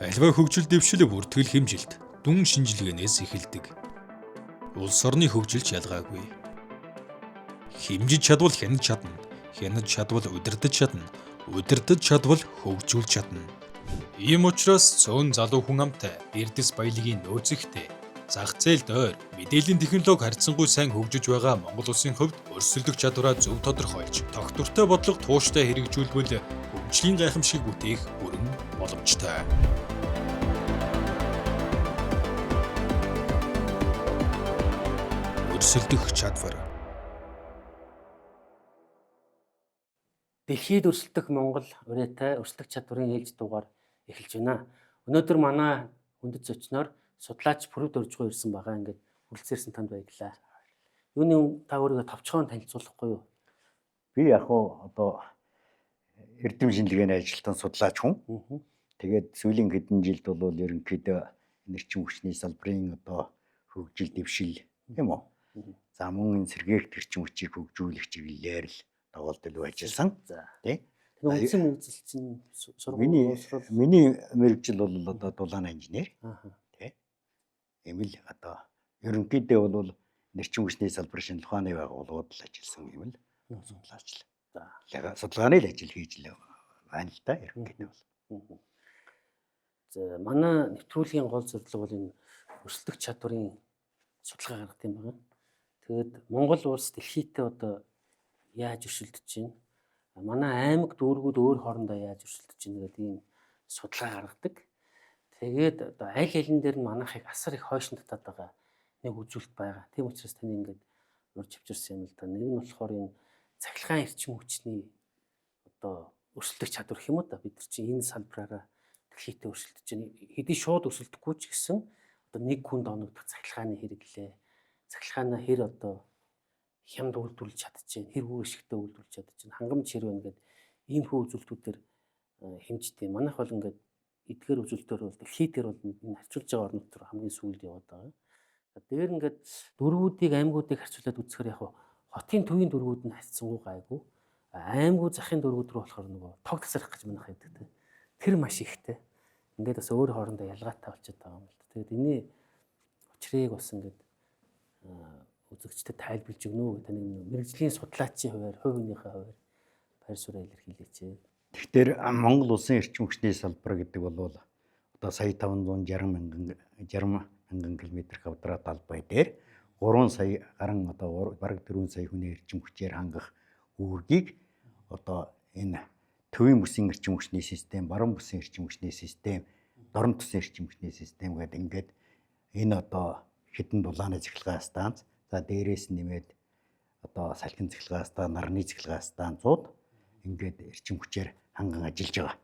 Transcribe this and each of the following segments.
Аливаа хөгжил дэвшил бүртгэл хэмжилт дүн шинжилгээнээс эхэлдэг. Улс орны хөгжилч ялгаагүй. Хэмжиж чадвал хянаж чадна. Хянаж чадвал удирдах чадна. Удирдах чадвал хөгжүүлж чадна. Ийм учраас цөөн залуу хүн амтай, эрдэс баялагын нөөцөгтэй, зах зээлд ойр, мэдээллийн технологи харьцангуй сайн хөгжиж байгаа Монгол улсын хувьд өрсөлдөх чадвараа зөв тодорхойлж, тогтвортой бодлого тууштай хэрэгжүүлбэл хөгжлийн гайхамшигыг бүтээх бүрэн боломжтой. Өрсөлдөх чадвар. Дэлхийд өрсөлдөх Монгол ураатай өрсөлдөх чадварын ээлж дугаар эхэлж байна. Өнөөдөр манай хүндэт зочноор судлаач Пүрэв Доржгоо ирсэн байгаа. Ингээд хүрэлцээрсэн танд баярлалаа. Юуны та өөрийгөө товчхон танилцуулахгүй юу? Би яг уу одоо эрдэм шинжилгээний ажилтан судлаач хүн. Тэгээд сүүлийн хэдэн жилд бол ерөнхийдөө эрчим хүчний салбарын одоо хөгжил дэвшил тийм үү? За мөн энэ сэргээгт эрчим хүчийг хөгжүүлэх чиглэлээр л тоглолт илүү ажилласан. За. Тий. Тэр үндсэн мэргэжил чинь сургууль боловсрол Миний мэргэжил бол одоо дулаан инженер. Тий. Ийм л одоо ерөнхийдөө бол эрчим хүчний салбар шинжилгээ ухааны байгууллагууд л ажилласан юм л судлаач л. За. Судалгааны л ажил хийж л байна л да ерөнхийдөө бол. За, манай нэвтрүүлгийн гол зорилго бол энэ өрсөлдөх чадварын судалгаа гаргах юм байна. Тэгээд Монгол улс дэлхийдээ одоо яаж өрсөлдөж байна? Манай аймаг дүүргүүд өөр хоорондоо яаж өрсөлдөж байна гэдэг ийм судалгаа гаргадаг. Тэгээд одоо аль алин дээр нь манайхыг асар их хойшин татаад байгаа нэг үзүүлэлт байгаа. Тийм учраас таны ингээд урьж авчирсан юм л да. Нэг нь болохоор энэ цахилгаан эрчим хүчний одоо өрсөлдөх чадвар гэх юм уу да. Бид нар чинь энэ салбараараа дэлхийдээ өрсөлдөж байна. Хэдий шууд өрсөлдөхгүй ч гэсэн одоо нэг хүнд оногдох цахилгааны хэрэглээ, цахилгаанаа хэр одоо хямд үйлдвэрлэж чадчихээн, хэр үр ашигтай үйлдвэрлэж чадчихээн, хангамж хэр байна гэдэг иймэрхүү үзүүлэлтүүдээр хэмждэг. Манайх бол ингээд эдгээр үзүүлэлтээр бол дэлхий дээр бол энэ харьцуулж байгаа орнууд хамгийн сүүлд яваад байгаа. Дээр ингээд дөрвүүдийг аймагуудыг харьцуулаад үзэхээр яг хотын төвийн дөрвүүд нь харьцангуй гайгүй. Аймагуд захын дөрвүүд рүү болохоор нөгөө тог тасрах гэж манайх хэлдэг те. Тэр маш ихтэй. Ингээд бас өөр хоорондоо ялгаатай болчиход байгаа юм л да. Тэгээд энэний учрыг бас ингээд үзэгчдэд тайлбарлаж өгнө үү? Таны мэргэжлийн судлаачийн хувиар, хувь хүнийхээ хувиар байр сууриа илэрхийлээч. Тэгэхээр Монгол улсын эрчим хүчний салбар гэдэг бол одоо сая 560 мянган 60 мянган километр квадрат албай дээр 3 сая гарan одоо бараг 4 сая хүний эрчим хүчээр хангах үүргийг одоо энэ төвийн бүсийн эрчим хүчний систем, баруун бүсийн эрчим хүчний систем, дорн төсийн эрчим хүчний систем гэдэг ингээд энэ одоо хэдэн дулааны цахилгаан станц, за дээрээс нэмээд одоо салхин цахилгаан станц, нарны цахилгаан станцууд ингээд эрчим хүчээр ханган ажиллаж байгаа.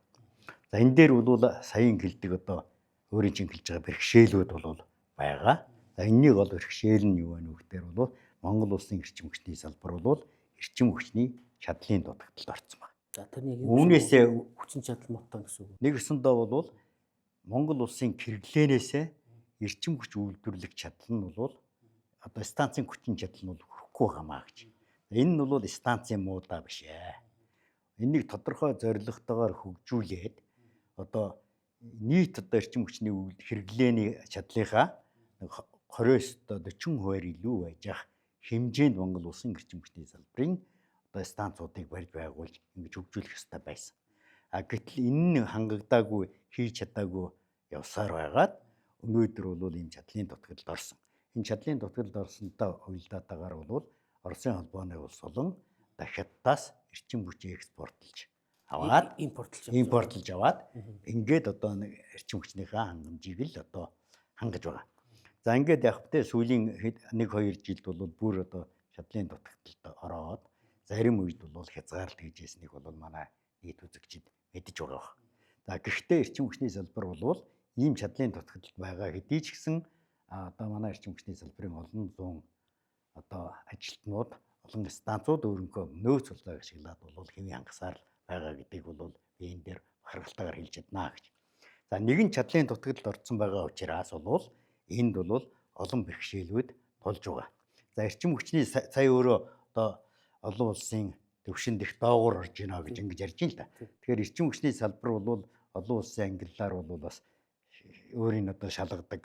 За энэ дээр бол саяын гэлдэг одоо өөрийн чинь хэлж байгаа бэрхшээлүүд бол байгаа. За энэний гол бэрхшээл нь юу вэ гэхээр бол Монгол улсын эрчим хүчний салбар бол эрчим хүчний чадлын дутагдалд орсон байна. За тэрний Үүнээсээ хүчин чадал муутай гэсэн үг. Нэгсэндээ бол Монгол улсын хэрэглээнээсээ эрчим хүч үйлдвэрлэх чадал нь бол одоо станцын хүчин чадал нь бол хүрэхгүй байгаамаа гэж. Энэ нь бол станцын муудаа биш ээ. Энийг тодорхой зорилготойгоор хөгжүүлээд одоо нийт одоо эрчим хүчний хэрэглээний чадлынхаа 20-оос одоо 40% илүү байж ах хэмжээнд Монгол улсын эрчим хүчний салбарын одоо станцуудыг барьж байгуулж ингэж хөгжүүлэх ёстой байсан. А гэтэл энэ нь хангагдаагүй, хийж чадаагүй явсаар байгаад өнөөдөр бол ийм чадлын дутагдалд орсон. Энэ чадлын дутагдалд орсонтой уялдаатайгаар бол Оросын холбооны улс болон Хятадаас эрчим хүчийг экспортлж аваад импортлж аваад ингээд одоо нэг эрчим хүчнийхээ хангамжийг л одоо хангаж байгаа. За ингээд яг тэ сүүлийн 1-2 жилд бол бүр одоо чадлын дутагдалд ороод зарим үед бол хязгаарлалт хийж яснийг бол манай нийт үзэгчид мэдэж байгаа баг. За гэхдээ эрчим хүчний салбар бол ийм чадлын дутагдалд байгаа хэдий ч гэсэн одоо манай эрчим хүчний салбарын олон зуун одоо ажилтнууд, олон станцууд өөрийнхөө нөөц улааг ашиглаад бол хэвийн хангасаар байгаа гэдгийг бол би энэ дээр бахархалтайгаар хэлж чаднаа гэж. За нэгэн чадлын дутагдалд орцсон байгаа учраас бол энд бол олон бэрхшээлүүд тулж байгаа. За эрчим хүчний сая өөрөө одоо олон улсын төвшөнд их доогуур орж байна гэж ингэж ярьж байна л да. Тэгэхээр эрчим хүчний салбар бол олон улсын ангиллаар бол бас өөрийн одоо шалгадаг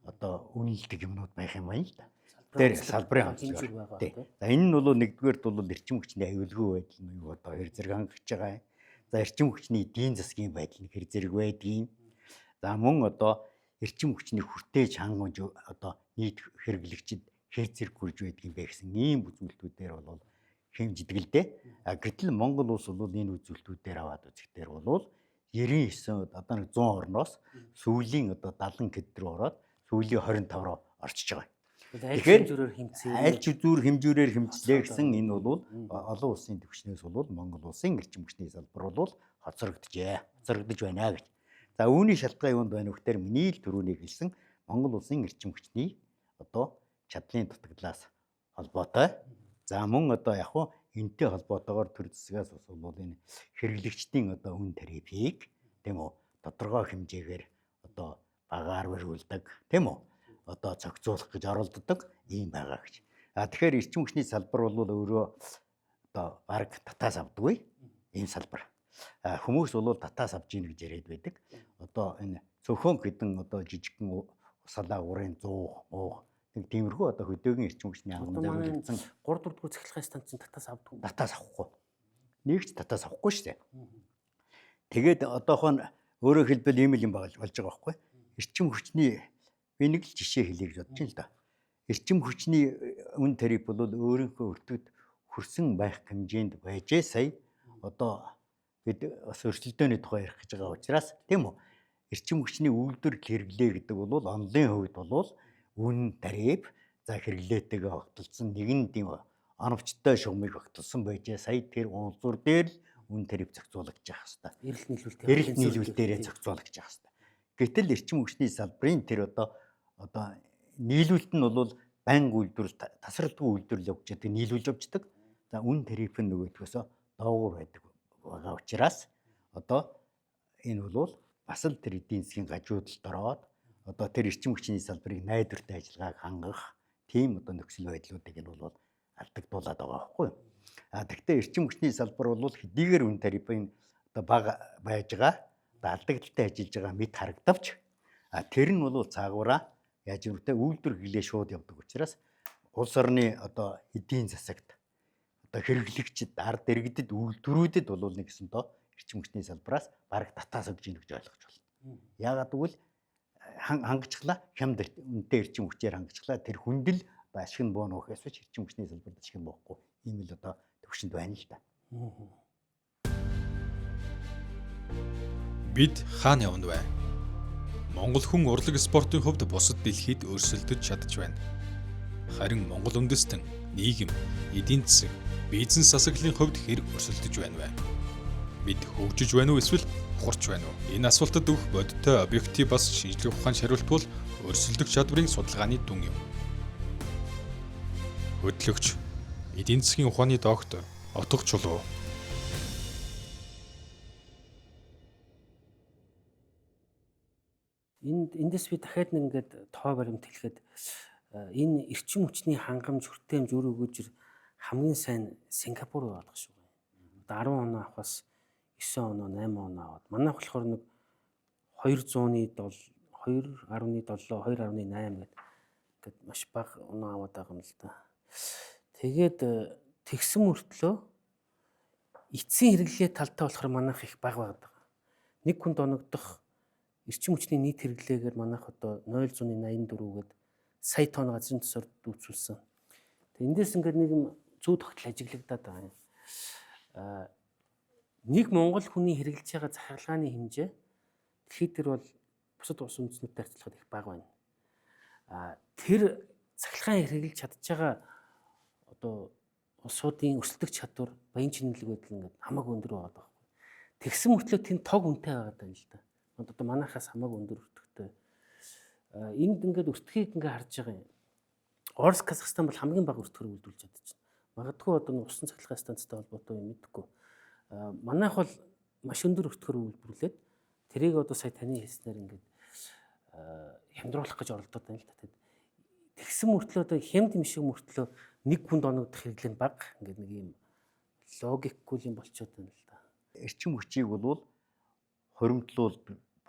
одоо үнэлдэг юмнууд байх юм байна л да. Тэр салбарын онцлог. Тий. За энэ нь бол нэгдүгээрт бол эрчим хүчний аюулгүй байдал нь юу одоо хэр зэрэг хангаж байгаа юм. За эрчим хүчний эдийн засгийн байдал нь хэр зэрэг байдгийг. За мөн одоо эрчим хүчний хүртээж хангамж одоо нийт хэрэглэгчид хэр зэрэг хүрж байдгийг бэ гэсэн ийм үзүүлэлтүүдээр бол хэмждэг л дээ. А гэтэл Монгол улс бол энэ үзүүлэлтүүдээр аваад үзэхдээ бол 99 одоо нэг 100 орноос сүүлийн одоо 70 хэд рүү ороод сүүлийн 25 руу орчиж байгаа. Тэгэхээр хэмжүүрээр хэмцээ. Аль ч зүр хэмжүүрээр хэмжлээ гэсэн энэ бол олон улсын түвшнээс бол Монгол улсын эрчим хүчний салбар бол хоцрогджээ. Хоцрогдож байна гэж. За үүний шалтгаан юунд байна вэ гэхээр миний л түрүүний хэлсэн Монгол улсын эрчим хүчний одоо чадлын дутагдлаас холбоотой. За мөн одоо яг хуу энтэй холбоотойгоор төр засгаас бас бол энэ хэрэглэгчдийн одоо үн тарифыг тийм үү тодорхой хэмжээгээр одоо багаар бариулдаг тийм үү одоо зохицуулах гэж оролддог ийм байгаа гэж. А тэгэхээр эрчим хүчний салбар бол өөрөө одоо баг татаас авдаггүй ийм салбар. А хүмүүс бол татаас авч ийн гэж яриад байдаг. Одоо энэ цөхөн хэдэн одоо жижигхэн усалаа урын 100 муух нэг тиймэрхүү одоо хөдөөгийн эрчим хүчний хангамж зориулагдсан 3 4 дугаар цахилгаан станц чинь татаас авдаггүй. Татаас авахгүй. Нэг ч татаас авахгүй шүү дээ. Тэгээд одоохоо өөрөөр хэлбэл ийм л юм болж байгаа байхгүй. Эрчим хүчний би нэг л жишээ хэлье гэж бодож байна л да. Эрчим хүчний үн тариф бол өөрийнхөө өртөгт хүрсэн байх хэмжээнд байжээ сая одоо бид бас өрсөлдөөний тухай ярих гэж байгаа учраас тийм үү? Эрчим хүчний үйлдвэрлэл хэрэглээ гэдэг бол онлын хувьд бол үн тариф за хэрэглээтэйгээ огтлцсон нэгэн тийм оновчтой шугамыг огтлсон байжээ сая тэр улзуур дээр л үн тариф зохицуулагдаж байх хэвээр. Эрэлт нийлүүлэлт эрэлт нийлүүлэлт дээрээ зохицуулагдаж байх хэвээр. Гэтэл эрчим хүчний салбарын тэр одоо нийлүүлэлт нь бол байнга үйлдвэрлэл тасралтгүй үйлдвэрлэл явж байдаг, нийлүүлж явждаг. За үн тариф нь нөгөөдхөөсөө доогуур байдаг байгаа учраас одоо энэ бол бас л тэр эдийн засгийн гажуудалд ороод одоо тэр эрчим хүчний салбарыг найдвартай ажиллагааг хангах тийм одоо нөхцөл байдлуудыг нь бол алдагдуулаад байгаа байхгүй юу? А тэгвэл эрчим хүчний салбар бол хэдийгээр үн тарифын одоо бага байж байгаа, одоо алдагдaltaй ажиллаж байгаа мэт харагдавч а тэр нь бол цаагаараа яаж юм бэ үйлдвэр хэрэглээ шууд явдаг учраас улс орны одоо эдийн засагт одоо хэрэглэгчид ард иргэдэд үйлдвэрүүдэд бол нэгсэн доо эрчим хүчний салбараас бараг татаас өгж ийн гэж ойлгож байна. Яагаад гэвэл хангацглаа хямд үнэтэй эрчим хүчээр хангацглаа тэр хүндэл одоо ашиг нь бууна гэхээс биш эрчим хүчний салбарт ашиг нь буухгүй ийм л одоо төвшөнд байна л да. Бид хаана явна вэ? Монгол хүн урлаг спортын хувьд бусад дэлхийд өрсөлдөж чадж байна. Харин Монгол үндэстэн, нийгэм, эдийн засаг, бизнес засаглалын хувьд хэр өрсөлдөж байна вэ? Бид хөгжиж байна уу эсвэл ухарч байна уу? Энэ асуултад өгөх бодиттой объектив бас шинжлэх ухааны хариулт бол өрсөлдөх чадварын судалгааны дүн юм. Хөдлөгч, эдийн засгийн ухааны доктор Отго Чулуу. Эндээс би дахиад нэг ингээд тоо баримт хэлэхэд энэ эрчим хүчний хангамж хүртээмж үр өгөөжөр хамгийн сайн Сингапур байгаа шүү. Одоо 10 оноо авахаас 9 оноо 8 оноо аваад манайх болохоор нэг 207 2.7 2.8 гэдэг маш бага оноо аваад байгаа юм л да. Тэгээд тэгсэн мөртлөө эцсийн хэрэглээ талтай болохоор манайх их бага байдаг. Нэг хүнд оногдох эрчим хүчний нийт хэрэглээгээр манайх одоо 0.84 гээд сая тонн газрын төсөөр дүүцүүлсэн. Тэг эндээс ингээд нэг юм зүү тогтол ажиглагдаад байгаа юм. Нэг монгол хүний хэрэглэж байгаа захиргааны хэмжээ дэлхийд дээр бол бусад улс үндэстнүүдтэй харьцуулахад их бага байна. Тэр цахилгаан хэрэглэж чадж байгаа одоо улсуудын өрсөлдөх чадвар, баян чинэлэг байдал ингээд хамаагүй өндөр байгаа байхгүй. Тэгсэн мөртлөө тэнд тог үнэтэй байгаа даа л да. Одоо манайхаас хамаагүй өндөр өртөгтэй. Энд ингээд өртгийг ингээд харж байгаа юм. Орос, Казахстан бол хамгийн бага өртгөр үйлдвэрлэж чадчихна. Магадгүй одоо усан цахилгаан станцтай холбоотой юм мэдэхгүй. Манайх бол маш өндөр өртгөр үйлдвэрлээд тэрийг одоо сая таны хэлснээр ингээд хямдруулах гэж оролдоод байна л да. Тэгсэн мөртлөө одоо хямд юм шиг мөртлөө нэг хүнд оногдох хэрэглээ нь бага ингээд нэг юм логикгүй юм болчиход байна л да. Эрчим хүчийг бол хуримтлуул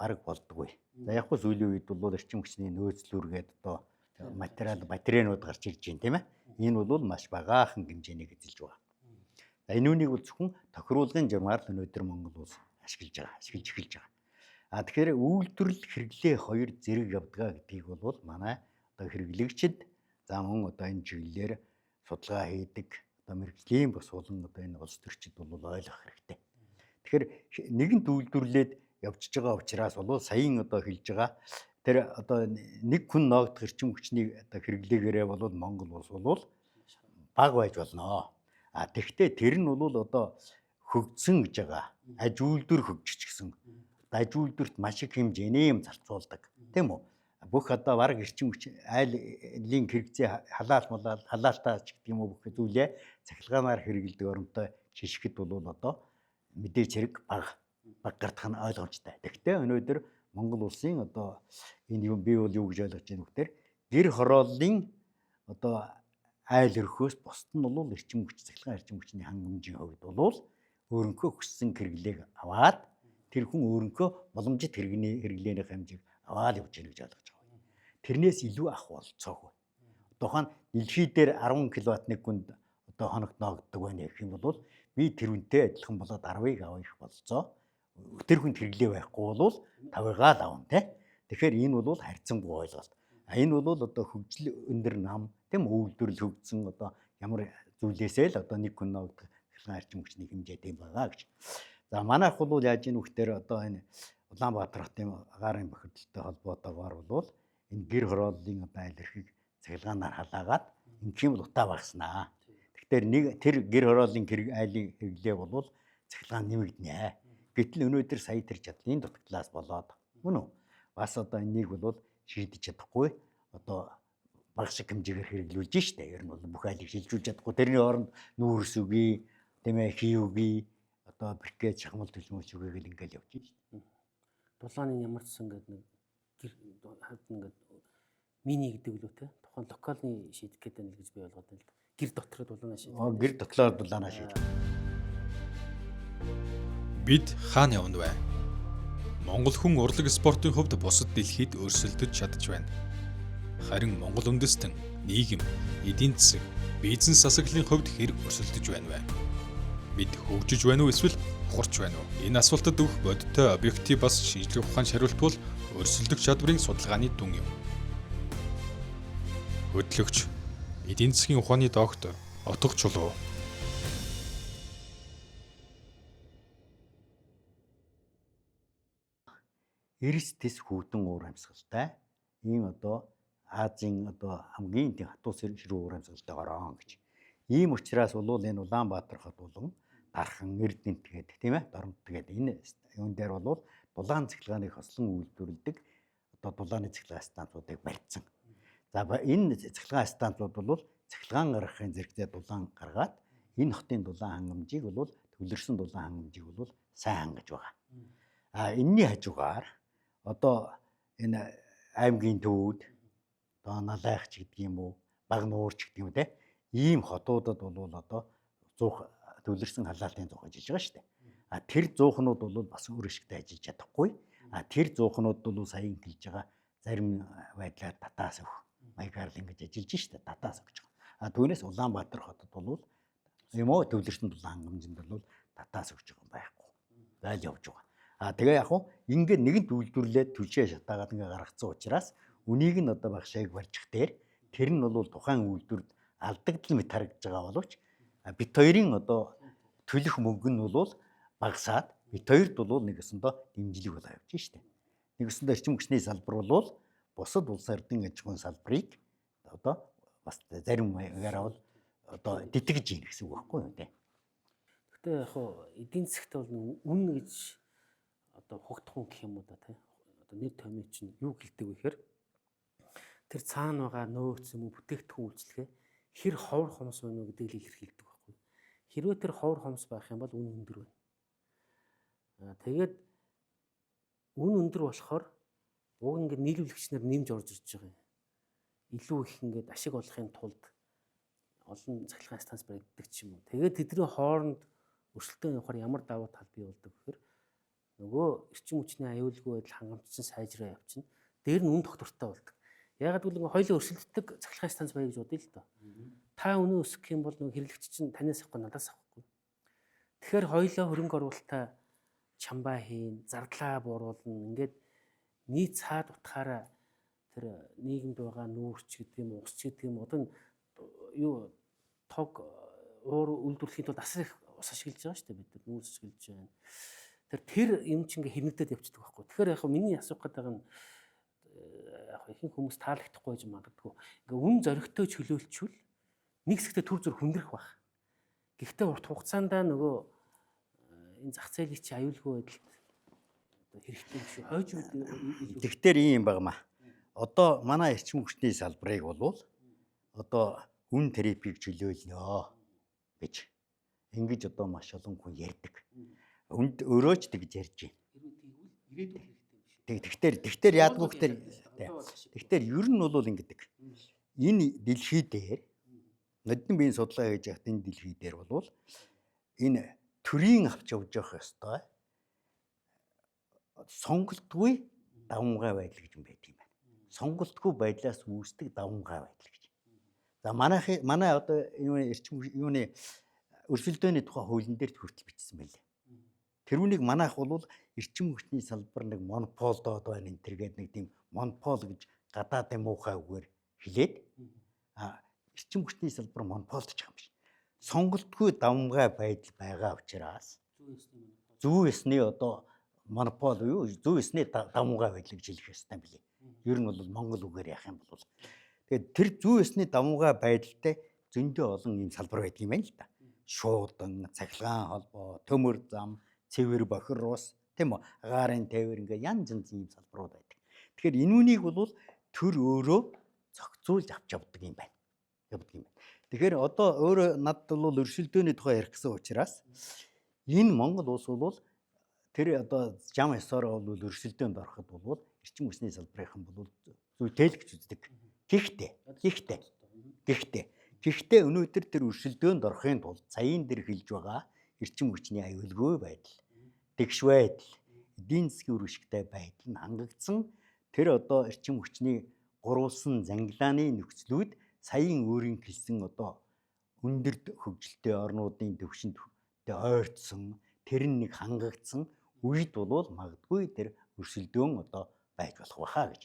бараг болдгоо. За яг хөө сүүлийн үед бол эрчим хүчний нөөцлүүргээд одоо материал батарейнууд гарч ирж байна, тийм ээ. Энэ бол маш багаахан хэмжээнийг эзэлж байгаа. За энэ үнийг бол зөвхөн тохируулгын журмаар л өнөөдөр Монгол улс ашиглаж байгаа, ашиглаж эхэлж байгаа. А тэгэхээр үйлдвэрлэл хэрэглээ хоёр зэрэг явдгаа гэдгийг бол манай одоо хэрэглэгчид, за мөн одоо энэ чиглэлээр судалгаа хийдэг одоо мэргэжлийн бас болон одоо энэ улс төрчид бол ойлгох хэрэгтэй. Тэгэхээр нэгэнт үйлдвэрлээд явчихж байгаа учраас бол саяын одоо хэлж байгаа тэр одоо нэг хүн ноогдох эрчим хүчний одоо хэрэглээгээрээ бол Монгол улс бол бага байж болно. А тэгвэл тэр нь бол одоо хөгжсөн гэж байгаа. Аж үйлдвэр хөгжиж гисэн. Аж үйлдвэрт маш их хэмжээний юм зарцуулдаг. Тийм үү? Бүх одоо бараг эрчим хүч айлын хэрэгцээ халаал малаал халаалтаа ч гэдэг юм уу бүх зүйлээ цахилгаанаар хэрэгэлдэг оромтой шишгэд бол одоо мэдээж хэрэг бага баг гардах нь ойлгомжтой. Тэгвэл өнөөдөр Монгол улсын одоо энэ юм би бол юу гэж ойлгож байна вэ гэхээр гэр хорооллын одоо айл өрхөөс бусд нь бол эрчим хүч цахилгаан эрчим хүчний хангамжийн хувьд бол өөрийнхөө хүссэн хэрэглээг аваад тэр хүн өөрийнхөө боломжит хэрэгний хэрэглээний хэмжээг аваад явж байна гэж ойлгож байгаа. Тэрнээс илүү авах болцоогүй. Тухайн дэлхий дээр 10 кВт нэг хүнд одоо хоногт ноогддог байна гэх юм бол би тэр хүнтэй адилхан болоод 10-ыг авах болцоо. Тэр хүнд хэрэглээ байхгүй бол 5-ыг л авна те. Тэгэхээр энэ бол харьцангуй ойлголт. А энэ бол одоо хөгжил өндөр нам тийм үйлдвэрлэл хөгжсөн одоо ямар зүйлээсээ л одоо нэг хүн ноогдох цахилгаан эрчим хүчний хэмжээ тийм байгаа гэж. За манайх бол яаж ийм вөхтөр одоо энэ Улаанбаатар хотын агаарын бохирдолтой холбоотойгоор бол энэ гэр хорооллын одоо айл эрхийг цахилгаанаар халаагаад ингэх юм бол утаа багаснаа. Тэгэхээр нэг тэр гэр хорооллын хэрэг айлын хэрэглээ бол цахилгаан нэмэгдэнэ. Гэтэл өнөөдөр сая тэр чадлын дутагдлаас болоод мөн үү? Бас одоо энийг бол шийдэж чадахгүй одоо бага шиг хэмжээгээр хэрэглүүлж штэ. Ер нь бол бүх айлыг шилжүүлж чадахгүй. Тэрний оронд нүүрс үгүй, тийм ээ, хий үгүй, одоо брикет шахмал төлмөс үгүй гэл ингээл явж штэ. Дулааны ямар ч сан ингээд нэг гэр хавьд ингээд мини гэдэг лүү те. Тухайн локалны шийдэх гэдэг нь л гэж би ойлгоод байна л да. Гэр дотор дулаанаа шийдэх. Гэр дотлоор дулаанаа шийдэх. Бид хаана явна вэ? Монгол хүн урлаг спортын хувьд бусад дэлхийд өрсөлдөж чадж байна. Харин Монгол үндэстэн, нийгэм, эдийн засаг, бизнес засаглалын хувьд хэр өрсөлдөж байна вэ? Бид хөгжиж байна уу эсвэл ухарч байна уу? Энэ асуултад өгөх бодиттой объектив бас шинжлэх ухааны хариулт бол өрсөлдөх чадварын судалгааны дүн юм. Хөдлөгч, эдийн засгийн ухааны доктор Отго Чулуу. Эрс тэс хүйтэн уур амьсгалтай ийм одоо Азийн одоо хамгийн тийм хатуу ширүү уур амьсгалтай орон гэж. Ийм учраас бол энэ Улаанбаатар хот болон Дархан, Эрдэнэт гэдэг тийм ээ, Доромт гэдэг энэ юун дээр бол дулаан цахилгааныг хослон үйлдвэрлэдэг одоо дулааны цахилгаан станцуудыг барьсан. За энэ цахилгаан станцууд бол цахилгаан гаргахын зэрэгцээ дулаан гаргаад энэ хотын дулаан хангамжийг бол төвлөрсөн дулаан хангамжийг бол сайн хангаж байгаа. А энэний хажуугаар одоо энэ аймгийн төвүүд одоо Налайх ч гэдэг юм уу, Багнуур ч гэдэг юм те. Ийм хотуудад бол одоо зуух төвлөрсөн халаалтын зуух ажиллаж байгаа шүү дээ. А тэр зуухнууд бол бас үр ашигтай ажиллаж чадахгүй. А тэр зуухнууд бол саяын хэлж байгаа зарим байдлаар татаас өгөх маягаар л ингэж ажиллаж шүү дээ. Татаас өгч байгаа. А түүнээс Улаанбаатар хотод бол юм уу төвлөрсөн дулаан хангамжинд бол татаас өгч байгаа юм байхгүй. Зайл явж байгаа. А тэгээ яг хуу ингээд нэгэнт үйлдвэрлээд түлшээ шатаагаад ингээ гаргацсан учраас үнийг нь одоо багшааг барьчих дээр тэр нь бол тухайн үйлдвэрт алдагдал мэт харагдаж байгаа боловч бит хоёрын одоо төлөх мөнгө нь бол багасаад бит хоёрт бол нэгсэндээ дэмжлэг болоо явж штэ. Нэгсэндээ эрчим хүчний салбар бол бусад улс ордын аж ахуйн салбарыг одоо бас зарим маягаар бол одоо тэтгэж ийн гэсэн үг байхгүй юу те. Гэхдээ яг хуу эдийн засагт бол үн гэж одоо хугтахуун гэх юм уу да тий. Одоо нэр томьёо чинь юу гэлдэг вэ гэхээр тэр цаана байгаа нөөц юм уу бүтээгдэхүүн үйлчилгээ хэр ховор хомс байна уу гэдгийг л илэрхийлдэг байхгүй. Хэрвээ тэр ховор хомс байх юм бол үн өндөр байна. Тэгээд үн өндөр болохоор уг ингээд нийлүүлэгч нар нэмж орж ирж байгаа юм. Илүү их ингээд ашиг олохын тулд олон цахилгаан станц баригддаг ч юм уу. Тэгээд тэдний хооронд өрсөлдөөн явахаар ямар давуу тал бий болдог гэхээр Нөгөө эрчим хүчний аюулгүй байдал хангамж чинь сайжраа явчихна. Дээр нь үн тогтвортой болдог. Яагаад гэвэл ингээ хоёулаа өрсөлддөг цахилгаан станц байя гэж бодъё л доо. Та үнэ өсгөх юм бол нөгөө хэрэглэгч чинь танаас авахгүй, надаас авахгүй. Тэгэхээр хоёулаа хөрөнгө оруулалтаа чамбаа хийн, зардлаа бууруулна. Ингээд нийт цаад утгаараа тэр нийгэмд байгаа нүүрч гэдэг юм, ус ч гэдэг юм, одоо юу тог уур үйлдвэрлэхийн тулд асар их ус ашиглаж байгаа шүү дээ, бид нар нүүрс ашиглаж байна. Тэр юм чинь ингээ хэмнэгдээд явчихдаг байхгүй. Тэгэхээр яг миний асуух гэдэг нь яг ихэнх хүмүүс таалагдахгүй гэж магадгүй. Ингээ үн зоригтой чөлөөлчвөл нэг хэсэгтээ төр зүр хүндрэх байх. Гэхдээ урт хугацаанд нөгөө энэ зах зээлийн чи аюулгүй байдалд одоо хэрэгтэй юм шүү. Хойж үед. Тэгэхээр ийм юм багмаа. Одоо манай эрчим хүчний салбарыг болвол одоо үн тарифыг чөлөөлнө гэж ингэж одоо маш олон хүн ярьдаг. Үнд өөрөө ч тэгж ярьж байна. Ирээдүйд хэрэгтэй юм шүү. Тэгтэр яадгүй гэхээр тэгтэр ер нь бол ингэдэг. Энэ дэлхий дээр ноднин биеийн судалгаа хийж байхад энэ дэлхий дээр бол энэ төрийн авч явж явах ёстой сонголтгүй давамгай байдал гэж юм байдаг юм байна. Сонголтгүй байдлаас үүсдэг давамгай байдал гэж. За манай одоо юуны эрчим юуны өрсөлдөөний тухай хуулийн дээр хүртэл бичсэн байлээ. Тэрүүнийг манайх бол эрчим хүчний салбар нэг монополдоод байна энэ төр гээд нэг тийм монопол гэж гадаадын муухай үгээр хэлээд эрчим хүчний салбар монополдож байгаа юм биш. Сонголтгүй давамгай байдал байгаа учраас зүү ёсны одоо монопол юу зүү ёсны давамгай байдал гэж хэлэх ёстой юм билээ. Ер нь бол монгол үгээр яах юм бол тэгээд тэр зүү ёсны давамгай байдалтай зөндөө олон ийм салбар байдаг юм байна л да. Шуудан, цахилгаан холбоо, төмөр зам, цэвэр бохир ус, тийм үү? Агаарын тээвэр ингээ янз янзын ийм салбарууд байдаг. Тэгэхээр энэ үнийг бол төр өөрөө зохицуулж авч явдаг юм байна. Явдаг юм байна. Тэгэхээр одоо өөрөө надад бол өрсөлдөөний тухай ярих гэсэн учраас энэ Монгол улс бол тэр одоо зам ёсоор бол өрсөлдөөнд ороход бол эрчим хүчний салбарынхан бол зүйтэй л гэж үздэг. Гэхдээ өнөөдөр тэр өрсөлдөөнд орохын тулд саяын дээр хэлж байгаа эрчим хүчний аюулгүй байдал, тэгш байдал, эдийн засгийн үр ашигтай байдал нь хангагдсан тэр одоо эрчим хүчний гурвалсан зангилааны нөхцлүүд саяын өөрийн хэлсэн одоо өндөр хөгжилтэй орнуудын төвшөнд ойртсон тэр нь нэг хангагдсан үед бол магадгүй тэр өрсөлдөөн одоо байж болох байхаа гэж.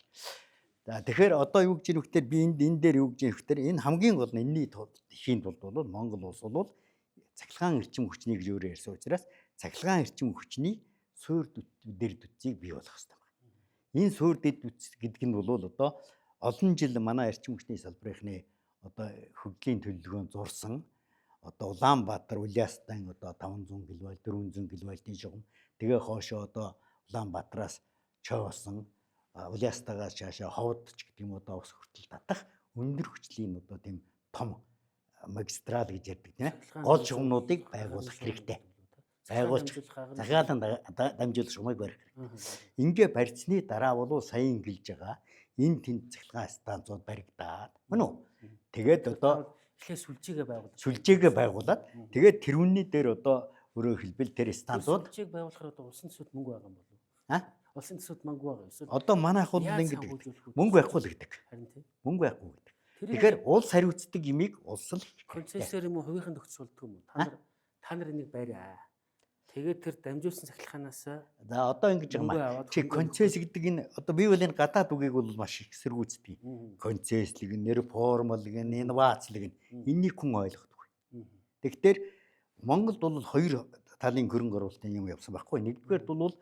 За тэгэхээр одоо юу гэж нөхдөр би энд энэ дээр юу гэж нөхдөр энэ хамгийн гол нь энэний хийн тулд бол Монгол улс бол цахилгаан эрчим хүчний гэж өөрөө ярьсан учраас цахилгаан эрчим хүчний суур дэд бүтцийг бий болгох хэрэгтэй байна. Энэ суур дэд бүтц гэдэг нь бол одоо олон жил манай эрчим хүчний салбарынхны одоо хөгжлийн төлөвлөгөөнд зурсан одоо Улаанбаатар Улиастан одоо 500 кВ 400 кВ-ийн шугам тэгээ хоошоо одоо Улаанбаатараас чойсон Улиастагаас цаашаа ховд ч гэдэг юм одоо ус хүртэл татах өндөр хүчлийн одоо тийм том магистрал гэж ярьдаг тийм гол шугамнуудыг байгуулах хэрэгтэй. Байгуулж захиалан дамжуулах шугамыг барих хэрэгтэй. Ингээ барьсны дараа бол саяын гэлж байгаа энэ тэнд цахилгаан станцууд баригдаад мөн үү? Тэгээд одоо эхлээ сүлжээгээ байгуулах. Сүлжээгээ байгуулад тэгээд тэрүүний дээр одоо өөрөөр хэлбэл тэр станцууд сүлжээг байгуулахаар одоо улсын төсөвт мөнгө байгаа юм болов уу? А? Улсын төсөвт мөнгө байгаа. Эсвэл одоо манайх бол ингэж мөнгө байхгүй л гэдэг. Харин тийм. Мөнгө байхгүй гэдэг. Тэгэхээр улс хариуцдаг юмыг улс л концессиор юм уу хувийнхан тохицуулдаг юм уу? Та нар энийг бариа. Тэгээд тэр дамжуулсан цахилгаанаас за одоо ингэж байгаа юм. Чи концесс гэдэг энэ одоо би бол энэ гадаад үгийг бол маш их эсэргүүцдэг. Концесслэг, реформлог, инновацлог энэнийг хүн ойлгодог. Тэгэхээр Монголд бол хоёр талын хөрөнгө оруулалтын юм явсан байхгүй. Нэгдүгээр бол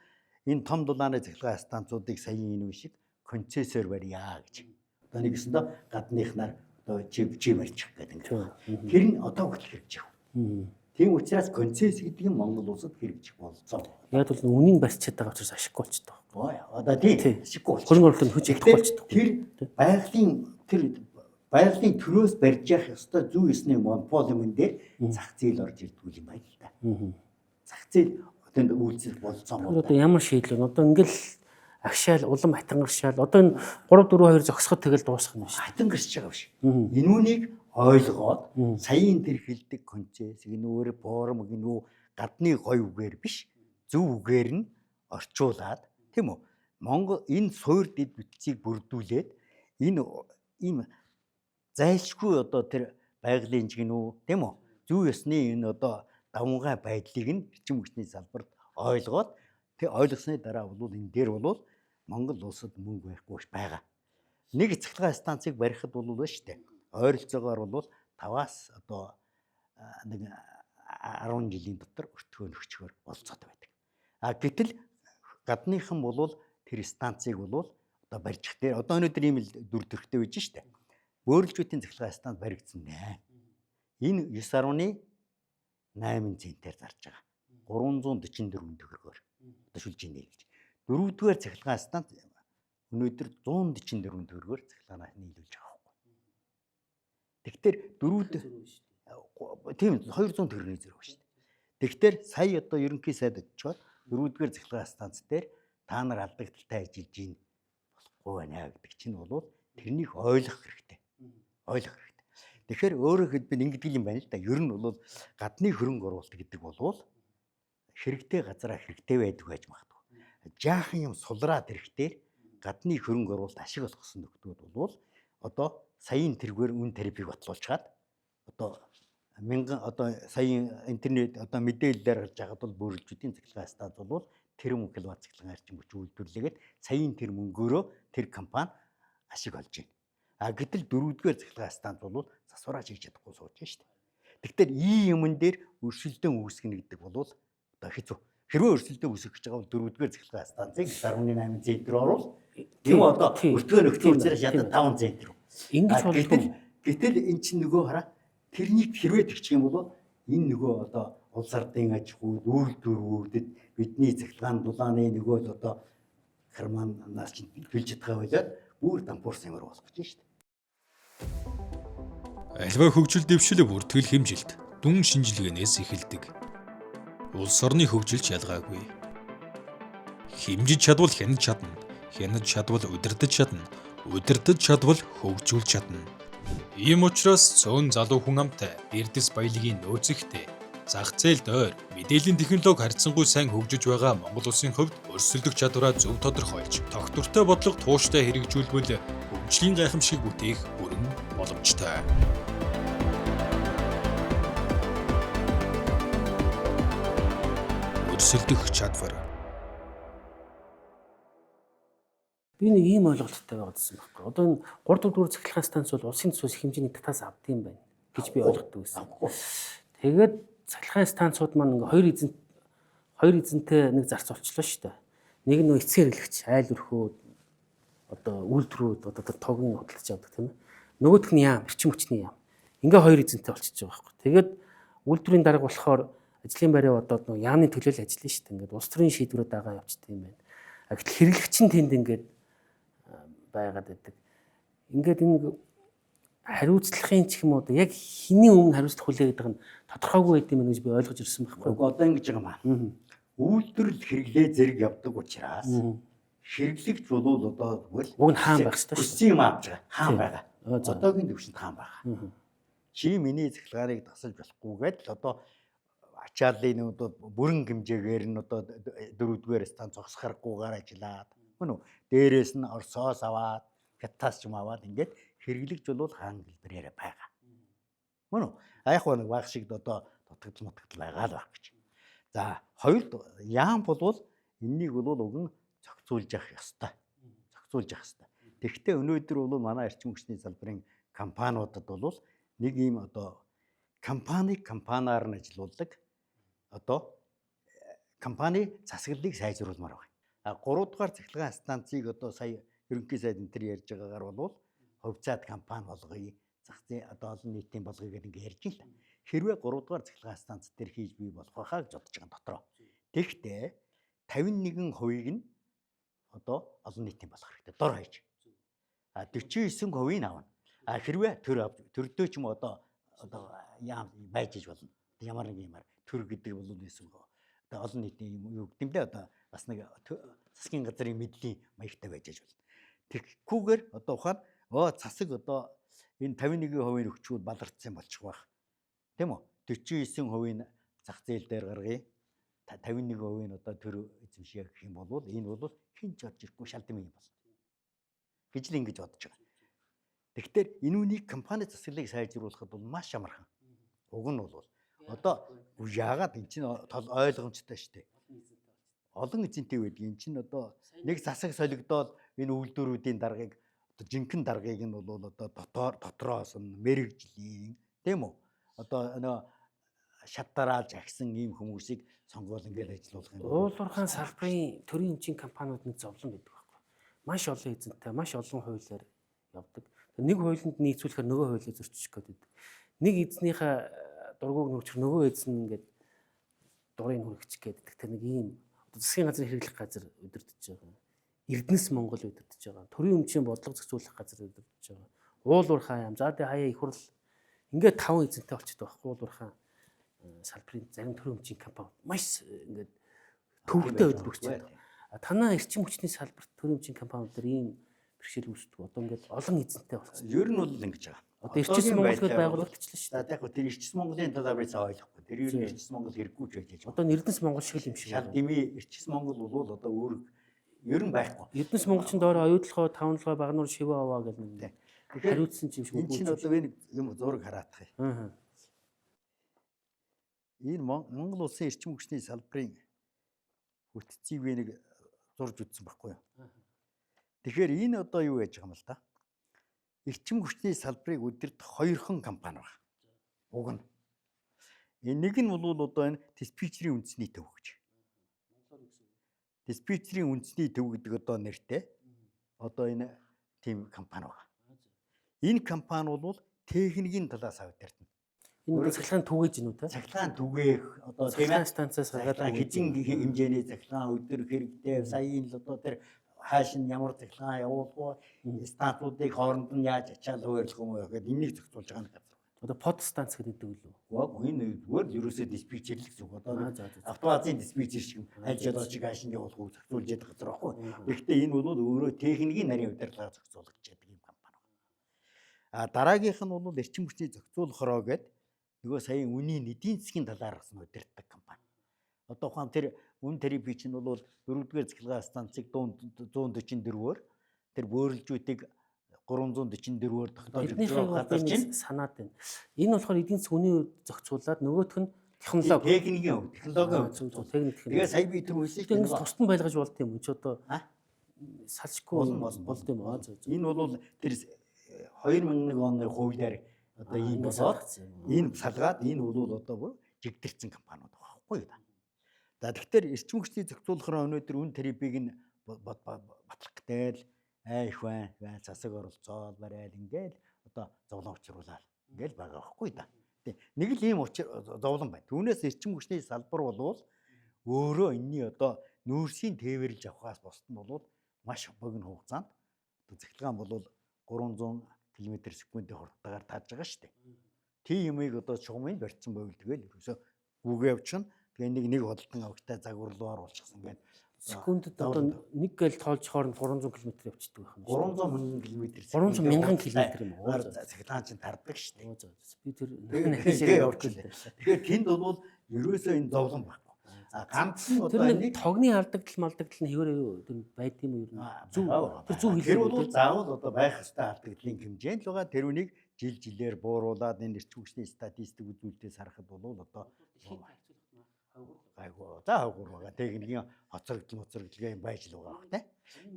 энэ том дулааны цахилгаан станцуудыг саяын энэ үе шиг концессоор барья гэж. Одоо нэг өсөндөө гадныхнаар одоо чи барьчих гэдэг ингэ. Тэр нь одоо хүртэл хэрэгжих. Тийм учраас концесс гэдэг нь Монгол улсад хэрэгжих болцоо. Яг бол үнийн барьчаад байгаа учраас ашиггүй болчихдог. Одоо тийм ашиггүй болчихдог. Хөрөнгө оруулалт хүч идэхгүй болчихдог. Тэр байгалийн тэр байгалийн төрөөс барьж явах ёстой зүй ёсны монопол юм дээр зах зээл орж ирдэг юм байна л да. Зах зээл тэнд үйлчлэх болцоо. Одоо ямар шийдэл вэ? Одоо ингээл агшаал улам хатангаршаал одоо энэ 3 4 2 зогсоход тэгэл дуусах юм шүү. Хатангарч байгаа биш. Энэ үнийг ойлгоод саяын тэр хэлдэг концесс гинүү реформ гинүү гадны гой үгээр биш зөв үгээр нь орчуулад, тийм үү? Монгол энэ суур дэд бүтцийг бүрдүүлээд энэ ийм зайлшгүй одоо тэр байгалийн жигнүү, тийм үү? Зүй ёсны энэ одоо давмгай байдлыг нь эрчим хүчний салбарт ойлгоод, тэг ойлгосны дараа бол энэ дээр бол Монгол улсад мөнгө байхгүй байгаа. Нэг цахилгаан станцыг барихад бол байна шүү дээ. Ойролцоогоор бол 5-аас одоо нэг 10 жилийн дотор өртгөө нөхчгөр болцоотой байдаг. А гэтэл гадныхан бол тэр станцыг бол одоо барьчих дээр одоо өнөөдөр ийм л дүр төрхтэй байж штэ. Бөөрөлжүүтийн цахилгаан станц баригдсан нэ. Энэ 9.8 центээр зарж байгаа. 344 төгрөгөөр. Одоо шүлжийн нийлүүлж. Дөрөвдүгээр цахилгаан станц өнөөдөр 144 төгрөгөөр цахилгаанаа нийлүүлж байгаа байхгүй. Тэгэхээр дөрөвд тийм 200 төгрөгийн зэрэг шүү дээ. Тэгэхээр сая одоо ерөнхий сайд очиод дөрөвдүгээр цахилгаан станц дээр та нар алдагдaltaй ажиллаж гин болохгүй байна гэдэг чинь бол тэрнийг ойлгох хэрэгтэй. Ойлгох хэрэгтэй. Тэгэхээр өөрөөр хэлбэл ингэдэг юм байна л да. Ер нь бол гадны хөрөнгө оруулалт гэдэг бол хэрэгтэй газараа хэрэгтэй байдаг байж магадгүй. Жаахан юм сулраад ирэхдээ гадны хөрөнгө оруулалт ашиг болгосон нөхдүүд бол одоо саяын тэргээр үн тарифыг батлуулчаад одоо мянган одоо саяын интернет одоо мэдээлэлээр гарч байхад бол бөөрөлжүүдийн цахилгаан станц бол тэр киловатт цахилгаан эрчим хүч үйлдвэрлэгээд саяын тэр мөнгөөрөө тэр компани ашиг олж байна. А гэтэл дөрөвдүгээр цахилгаан станц бол засвараа хийж чадахгүй сууж байна шүү дээ. Тэгэхээр ийм юмн дээр өрсөлдөөн үүсгэнэ гэдэг бол одоо хэцүү. Хэрвээ өрсөлдөөн үүсгэх гэж байгаа бол дөрөвдүгээр цахилгаан станцыг 10.8 центр оруул. Тийм одоо өртгөө нөхцөл үзээрээ ядаж 5 центр. Ингэж гэтэл гэтэл эн чинь нөгөө хараа тэрнийг хэрвээ тэгчих юм бол энэ нөгөө одоо улс ардын аж ахуйд үйлдвэрүүдэд бидний цахилгаан дулааны нөгөө л одоо карманаас чинь төлж чадгаа болоод бүр дампуурсан юмар болох гэж шүү дээ. Альва хөгжил дэвшил бүртгэл хэмжилт дүн шинжилгээнээс эхэлдэг. Улс орны хөгжилч ялгаагүй. Хэмжиж чадвал хянаж чадна. Хянаж чадвал удирдах чадна. Удирдах чадвал хөгжүүлж чадна. Ийм учраас цөөн залуу хүн амтай эрдэс баялагын нөөцөгтэй зах зээлд ойр мэдээллийн технологи харьцангуй сайн хөгжиж байгаа Монгол улсын хувьд өрсөлдөх чадвараа зөв тодорхойлж тогтвортой бодлого тууштай хэрэгжүүлбэл хөгжлийн гайхамшиг бүтээх бүрэн боломжтой. Өрсөлдөх чадвар. Би нэг ийм ойлголттой байгаад байсан байхгүй. Одоо энэ 3 4 дугаар цахилгаан станц бол улсын төсвөөс хэмжээний татаас авд юм байна гэж би ойлгодог байсан. Тэгээд цахилгаан станцууд маань ингээ хоёр эзэнтэй нэг зарц болчлоо шүү дээ. Нэг нь эцсийн хэрэглэгч айл өрхөө одоо үйлдвэрүүд одоо тогийн худалдаж авдаг, тийм ээ. Нөгөөх нь яам, эрчим хүчний яам. Ингээ хоёр эзэнтэй болчихж байгаа байхгүй. Тэгээд үйлдвэрийн дарга болохоор ажлын байраа бодоод нөгөө яамны төлөөл ажиллана шүү дээ. Ингээд улс төрийн шийдвэрүүд дагаа явчихдаг юм байна. А гэтэл хэрэглэгч нь тэнд ингээд байгаад байдаг. Ингээд энэ хариуцлагын ч юм уу яг хэний өмнө хариуцлах хүлээ гэдэг нь тодорхойгүй байд юм гэж би ойлгож ирсэн байхгүй. Одоо ингэж байгаа юм аа. Үйлдвэрлэл хэрэглээ зэрэг явдаг учраас хэрэглэгч бол одоо зүгээр уг нь хаан байх ёстой шүү. Хүссэн юм авч байгаа. Хаан байгаа. Одоогийн төвшөнд хаан байгаа. Чи миний цахилгааныг тасалж болохгүйгээд л одоо ачааллын одоо бүрэн хэмжээгээр нь одоо дөрөвдүгээр станц зогсох аргагүйгээр ажиллаад мөн үү? Дээрээс нь Оросоос аваад, Хятадаас ч юм аваад ингээд хэрэглэгч бол хаан хэлбэрээр байгаа. Мөн үү? А яг нэг баг шиг одоо дутагдал мутагдал байгаа л байх гэж. За, хоёрд яам болвол энэнийг бол уг нь зохицуулж явах ёстой. Зохицуулж явах ёстой. Тэгэхдээ өнөөдөр бол манай эрчим хүчний салбарын компаниудад бол нэг ийм одоо компани компаниар нь ажилуулдаг одоо компани засаглалыг сайжруулмаар байна. А 3 дугаар цахилгаан станцыг одоо сая ерөнхий сайд энэ төр ярьж байгаагаар бол хувьцаат компани болгоё, зах зээл одоо олон нийтийн болгоё гэдэг ингээ ярьж байна л. Хэрвээ 3 дугаар цахилгаан станц дээр хийж бий болох байхаа гэж бодож байгаа дотроо. Тэгэхдээ 51%-ийг нь одоо олон нийтийн болох хэрэгтэй. Дор хаяж. А 49%-ийг нь авна. А хэрвээ төр төрдөө ч юм одоо яам байж иж болно. Ямар нэг юмар төр гэдэг бол нэсэн одоо олон нийтийн юм юу гэдэг юм бэ, одоо бас нэг засгийн газрын мэдлийн маягтай байж иж болно. Тэгэхгүйгээр одоо ухаан засаг одоо энэ 51% өгчүүд баларцсан болчих واخ. Тийм үү? 49% нь зах зээл дээр гаргая. 51% нь одоо төр эзэмшээ гэх юм бол энэ бол хэн ч орж ирэхгүй шал дэмий юм болно гэж л ингэж бодож байгаа. Тэгэхээр энэ үнийг компани засаглалыг сайжруулахад бол маш амархан. Уг нь бол одоо яагаад эн чинь ойлгомжтой шүү дээ. Олон эзэнтэй байдаг. Эн чинь одоо нэг засаг солигдоод энэ үйлдвэрүүдийн даргаыг одоо жинхэнэ даргаыг нь бол одоо дотроос нь мэрэгжлийн, тийм үү? Одоо нөө шат дараалж агсан ийм хүмүүсийг сонгоол ингээл ажиллуулах юм. Уул уурхайн салбарын төрийн хэмжээний компаниуд нэг зовлон байдаг байхгүй. Маш олон эзэнтэй, маш олон хуулиар явдаг. Нэг хуулинд нийцүүлэхээр нөгөө хуулийг зөрчиж гэдэг. Нэг эзнийхээ дургуг нүрчих нөгөө эзэн ингээд дурыг хүргэх гэдэг. Тэр нэг ийм одоо засгийн газрын хэрэглэх газар удирдах байгаа. Эрдэнэс Монгол удирдах байгаа. Төрийн өмчийн бодлого зохицуулах газар удирдах байгаа. Уул уурхай яам. За тэгээ хаяа их хурл ингээд 5 эзэнтэй болчихдог байхгүй, уул уурхай салбарын зарим төрийн өмчийн компани маш ингээд төвөгтэй байдаг гэж байна. Танаа эрчим хүчний салбарт төрийн өмчийн компаниуд дээр ийм бэрхшээл үүсдэг. Одоо ингээд олон эзэнтэй болсон. Ер нь бол ингэж байгаа. Одоо Эрчим Монгол гэдээ байгуулагдчихлаа шүү дээ. За яг тэр Эрчим Монголын талаар би цаа ойлгохгүй. Тэр ер нь Эрчим Монгол хэрэггүй ч байж яаж. Одоо Эрдэнэс Монгол шиг л юм шиг. Шал дэмий Эрчим Монгол бол одоо өөр ер нь байхгүй. Эрдэнэс Монгол чинь доороо оюутлогоо, тавнлогоо, багнуур шивэ аваа гэл нэг хариуцсан юм шиг үгүй. Энэ чинь одоо би нэг юм зураг хараадах юм. Энэ Монгол улсын эрчим хүчний салбарын бүтцийг би нэг зурж үзсэн байхгүй юу. Тэгэхээр энэ одоо юу яаж байгаа юм л да? Эрчим хүчний салбарыг удирдах хоёрхан компани байна. Уг нь. Энэ нэг нь бол одоо энэ диспетчерийн үндэсний төв гэж. Диспетчерийн үндэсний төв гэдэг одоо нэртэй одоо энэ тийм компани байна. Энэ компани бол техникийн талаас удирдана. Энэ цахилгаан түгээж гинүү те? Цахилгаан түгээх одоо цахилгаан станцаас гаргаад хэзээ хэмжээний цахилгаан өдөр хэрэгтэй саяын л одоо тэр хааш нь ямар цахилгаан явуулах вэ? Станцуудыг хооронд нь яаж ачаал хуваарлах юм вэ гэхэд энийг зохицуулж байгаа нэг газар. Одоо под станц гэдэг үү? Үгүй энэ зүгээр л ерөөсөө диспетчерлэх зүг. Одоо автобазын диспетчер шиг аль жолоочийг хааш нь явуулах уу зохицуулж яадаг газар байхгүй. Гэхдээ энэ бол өөрөө техникийн нарийн удирдлага зохицуулагч яадаг юм компани. А дараагийнх нь бол эрчим хүчний зохицуулах хороо гэдэг нөгөө саяын үнийн эдийн засгийн талаар бас удирддаг компани. Одоо ухаан тэр үн тариф чинь бол 4-р цахилгаан станцыг 144-өр тэр бөөрөлжүүдийг 344-өр тогтоож өгч байгаа газар чинь санаад байна. Энэ болохоор эдийн засгийн үнийн зохицуулаад нөгөөх нь технологи, техникийн хувьд, технологийн хувьд техник. Тэгээ сая би тэр хэлсэн чинь тусдан байлгаж болд юм чи одоо салшгүй болд юм аа. Энэ бол тэр 2001 оны хуулиар одоо ийм болоод энэ салгаад энэ бол одоо бүр жигдэрсэн компаниуд байгаа байхгүй юу? За тэгэхээр эрчим хүчний зохицуулахаар өнөөдөр үн тарифыг нь батлах гэтэл их бай засаг оролцоол барайл ингээл одоо зовлон учруулаад ингээл байгаа байхгүй да. Тэг нэг л ийм зовлон байна. Түүнээс эрчим хүчний салбар болвол өөрөө энэний одоо нүүрсийн тээвэрлж авахаас бусд нь бол маш богино хугацаанд одоо цахилгаан бол 300 км/секундын хурдтайгаар тааж байгаа шүү дээ. Тийм юмыг одоо чухмын барьцсан байвал тэгэл ерөөсөө гүгээ явчихна. Тэгээ нэг худалдан авагтай загвар руу оруулчихсан ингээд секундэд одоо нэг гээл тоолж хооронд 300 км явчихдаг байх юм. 300 мянган км. 300 мянган км юм уу? Цахилгаан чинь тардаг шүү дээ. Би тэр тэгээ явчихлаа. Тэгэхээр тэнд бол ерөөсөө энэ зовлон байхгүй. А ганц нь одоо нэг тогны алдагдал малдагдал нь хэвээр тэр байд юм уу ер нь? Зөв тэр зөв хэлээ. Тэр бол заавал одоо байх ёстой алдагдлын хэмжээнд л байгаа. Тэр үнийг жил жилээр бууруулад энэ эрчим хүчний статистик үзүүлэлтээс харахад бол одоо гайгүй. За хавгуур байгаа. Техникийн хоцрогдол моцрогдол юм байж л байгаа бох те.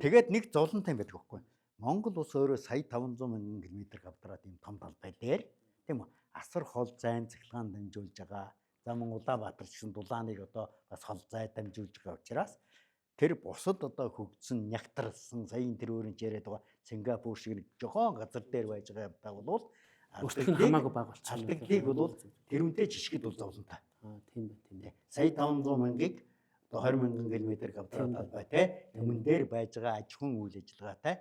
Тэгээд нэг зовлонтой юм байдаг байхгүй. Монгол улс өөрөө сая 500 мянган километр квадрат ийм том талбай дээр тийм үү? Асар хол зайн цахилгаан дамжуулж байгаа. За мөн Улаанбаатар ч гэсэн дулааныг одоо бас хол зай дамжуулж байгаа учраас тэр бусад одоо хөгжсөн, нягтралсан саяын тэр өөрийн ч яриад байгаа Сингапур шиг нэг жохон газар дээр байж байгаа юмтай бол өртөх нь хамаагүй бага болчихно. Алдагдлыг бол тэрүүнтэй жишгэд бол зовлонтой. Тийм бай, тийм бай. Сая 500 мянгаыг одоо 20 мянган километр квадрат талбай те юмн дээр байж байгаа аж ахуйн үйл ажиллагаатай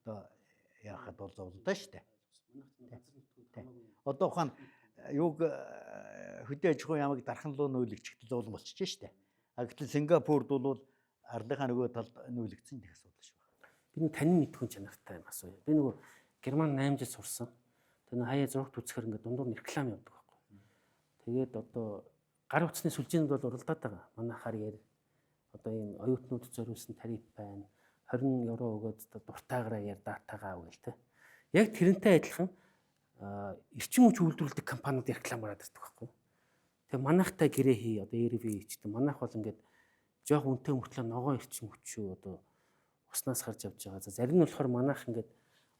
одоо яахад бол зовлонтой шүү дээ. Одоо ухаан юуг хөдөө аж ахуйн ямыг дархан руу нүүлэгчтэй зовлон болчихж шүү дээ. А гэтэл Сингапурд бол арлынхаа нөгөө талд нүүлэгдсэн их асуудал шүү. Би нэг танин мэдхүн чанартай юм асууя. Би нөгөө Герман 8 жил сурсан. Тэр нэг хаяа зурагт үзэхэр ингээд дундуур нь реклам явдаг байхгүй. Тэгээд одоо Гар утасны сүлжээнд бол уралдаад байгаа. Манайхаар яар одоо ийм оюутнуудад зориулсан тариф байна. 20 евро өгөөд одоо дуртайгаараа яар датагаа ав гэл те. Яг тэрнтэй адилхан эрчим хүч үйлдвэрлэдэг компаниуд реклам гараад ирдэг байхгүй. Тэгээ манайхтай гэрээ хий одоо ERV ч гэдэг. Манайх бол ингээд жоох үнэтэй мөртлөө ногоон эрчим хүч шүү одоо уснаас гарч явж байгаа. За зарим нь болохоор манайх ингээд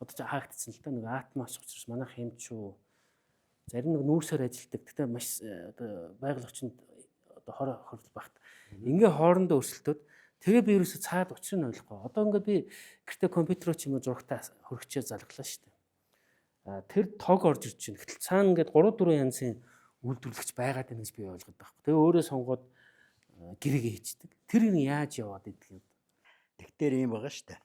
одоо ч хаагдсан л да нэг атмос учраас манайх юм ч шүү. Зарим нэг нүүрсээр ажилтдаг. Гэтэ маш одоо байгаль орчинд одоо хор хохирол багт. Ингээ хоорондоо өрсөлдөд тэгээ би ерөөсө цаад учрыг нь ойлгохгүй. Одоо ингээд би гэртээ компьютероо ч юм уу зурагтаа хөргөчөө залглаа шүү дээ. А тэр тог орж ирж байна. Гэтэл цаана ингээд 3 4 янзын үйлдвэрлэгч байгаад байна гэж би ойлгоод байхгүй. Тэгээ өөрөө сонгоод гэрээгээ хийчдэг. Тэр нь яаж яваад идэх юм? Тэгтэр ийм байгаа шүү дээ.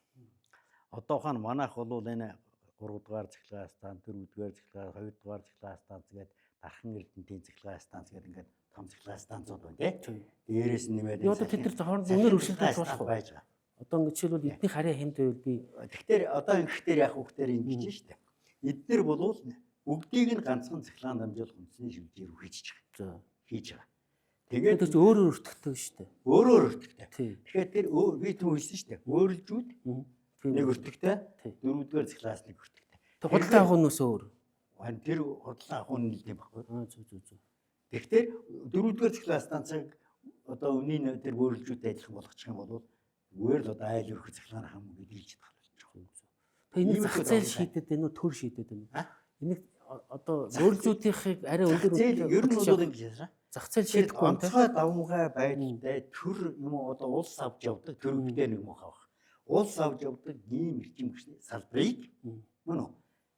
Одоохоо манайх бол энэ 3 дугаар цахилгаан станц, 4 дугаар цахилгаан, 2 дугаар цахилгаан станц гээд Дархан Эрдэнтийн цахилгаан станц гээд ингээд том цахилгаан станцууд байна тий. Дээрээс нь нэмээд Одоо тэд нар хооронд үнээр өрсөлдөж болох байж байгаа. Одоо ингээд жишээлбэл эдний харьяа хэмд байвал би Тэгэхээр одоо ингэхдээ яах вэ гэхээр ингэж шүү дээ. Эднэр болвол бүгдийг нь ганцхан цахилгаан дамжуулах үндэсний шилжээр хийж байгаа. Хийж байгаа. Тэгээд Тэгээд тэр өөрөөр өртөгтэй шүү дээ. өөрөөр өртөгтэй. Тий. Тэгэхээр тэр би түн хэлсэн шүү дээ. Өөрлжүүд нэг өртөгтэй, дөрөвдүгээр цахилгаан нэг өртөгтэй. Тэр худалдаа авах үнээс өөр. Харин тэр худалдаа авах үн л юм баггүй. Аа зүг зүг зүг. Тэгэхээр дөрөвдүгээр цахилгаан станцыг одоо үнийн тэр өөрлжүүдтэй адилхан болгочих юм бол зүгээр л одоо айл өрхөх цахилгаан хам гэдэг хэлж чадах болж байгаа. Тэгээ энийг зах Иймэрхүү зээл зам шийдэд байна уу, төр шийдэд байна уу? А? Энийг одоо өөрлжүүдийнхийг арай өндөр Зээл ер нь бол ингэж ясаа. зах зээл Тэр шийдэхгүй юм те. онцгой давмгай байдалтай төр юм уу одоо улс авч явдаг төрөгдөө нэг муухай баг. Улс авч явдаг ийм эрчим хүчний салбарыг мөн үү?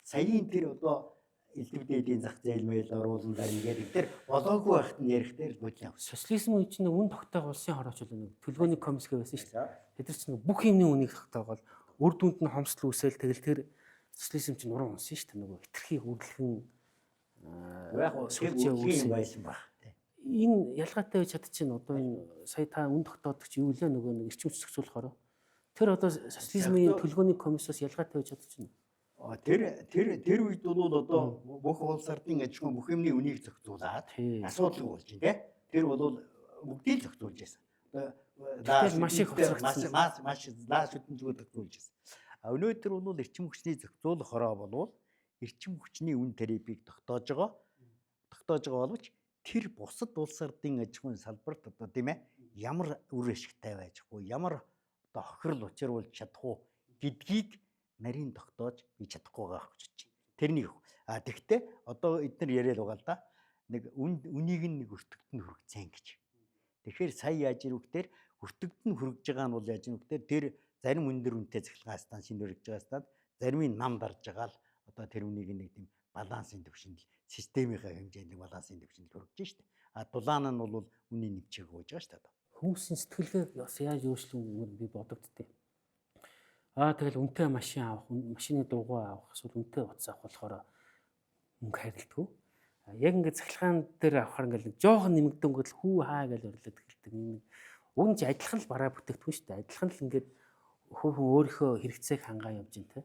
Саяын тэр одоо элдв дээдийн зах зээл мэйл оруулан дараа ингээд тэр болоогүй байхад нь ярих дээр бодлоо явсан. Социализм үе чинь үн тогтоох улсын хорооч бол нэг төлгөөний комисс байсан шүү дээ. Тэд нар чинь бүх юмны үнийг тогтоогоол үр дүнд нь хомсдол үүсэл тэгэл тэр социализм чинь нуруу унсан шүү дээ. Нөгөө хитрхи үрлхэн Яг сүлжээ юм үүсэл. байсан баг. Энэ ялгаатай байж чадчихна одоо энэ сая та үн тогтоодог чи юу лээ нөгөө нэг эрчим хүч зохицуулах хороо. Тэр одоо социализмын төлгөөний комиссоос ялгаатай байж чадчихна. Тэр тэр тэр үед бол одоо бүх улс ардын аж ахуйн бүх юмны үнийг зохицуулаад асуудалгүй болж байна те. Тэр бол бүгдийг л зохицуулж байсан. Одоо Гэтэл маш их хоцрогдсон. Маш маш лаас үдэн зүгээр зохицуулж байсан. А өнөөдөр бол эрчим хүчний зохицуулах хороо болвол эрчим хүчний үн тарифыг тогтоож байгаа боловч тэр бусад улс ардын аж ахуйн салбарт одоо тийм ээ ямар үр ашигтай байж уу, ямар одоо хохирол учруулж чадах уу гэдгийг нарийн тогтоож би чадахгүй байгаа гэж бодож байна. Тэрнийг. А тэгтээ одоо эдгээр яриад байгаа л да. Нэг үнийг нь нэг өртөгт нь хүргэцэн гэж. Тэгэхээр сая яаж ирвэхтэр өртөгт нь хүргэж байгаа нь бол яаж ирвэхтэр тэр зарим өндөр үнэтэй цахилгаан станц шинэ хүргэж байгаа станц зарим нь нам дарж байгаа л одоо тэр үнийг нэг тийм балансын төвшөнд системийнхаа хэмжээнд балансын төвшөнд хүргэж штэ. А дулаан нь бол үнийн нэмчээг гуйж байгаа штэ одоо. Хүмүүсийн сэтгэлгээг бас яаж өөрчлөх юм би бодогддээ. Аа тэгэл үнэтэй машин авах, машины дугуй авах, эсвэл үнэтэй утас авах болохоор мөнгө хайрладаг. Яг ингээд цахилгаан дээр авахар ингээд нэг жоохон нэмэгдэнгүүт л хүү хаа гэж орлоод эхэлдэг. Нэг уг нь ч адилхан л бараа бүтээгдэхүүн шүү дээ. Адилхан л ингээд хүн өөрийнхөө хэрэгцээг хангаа явж байна те.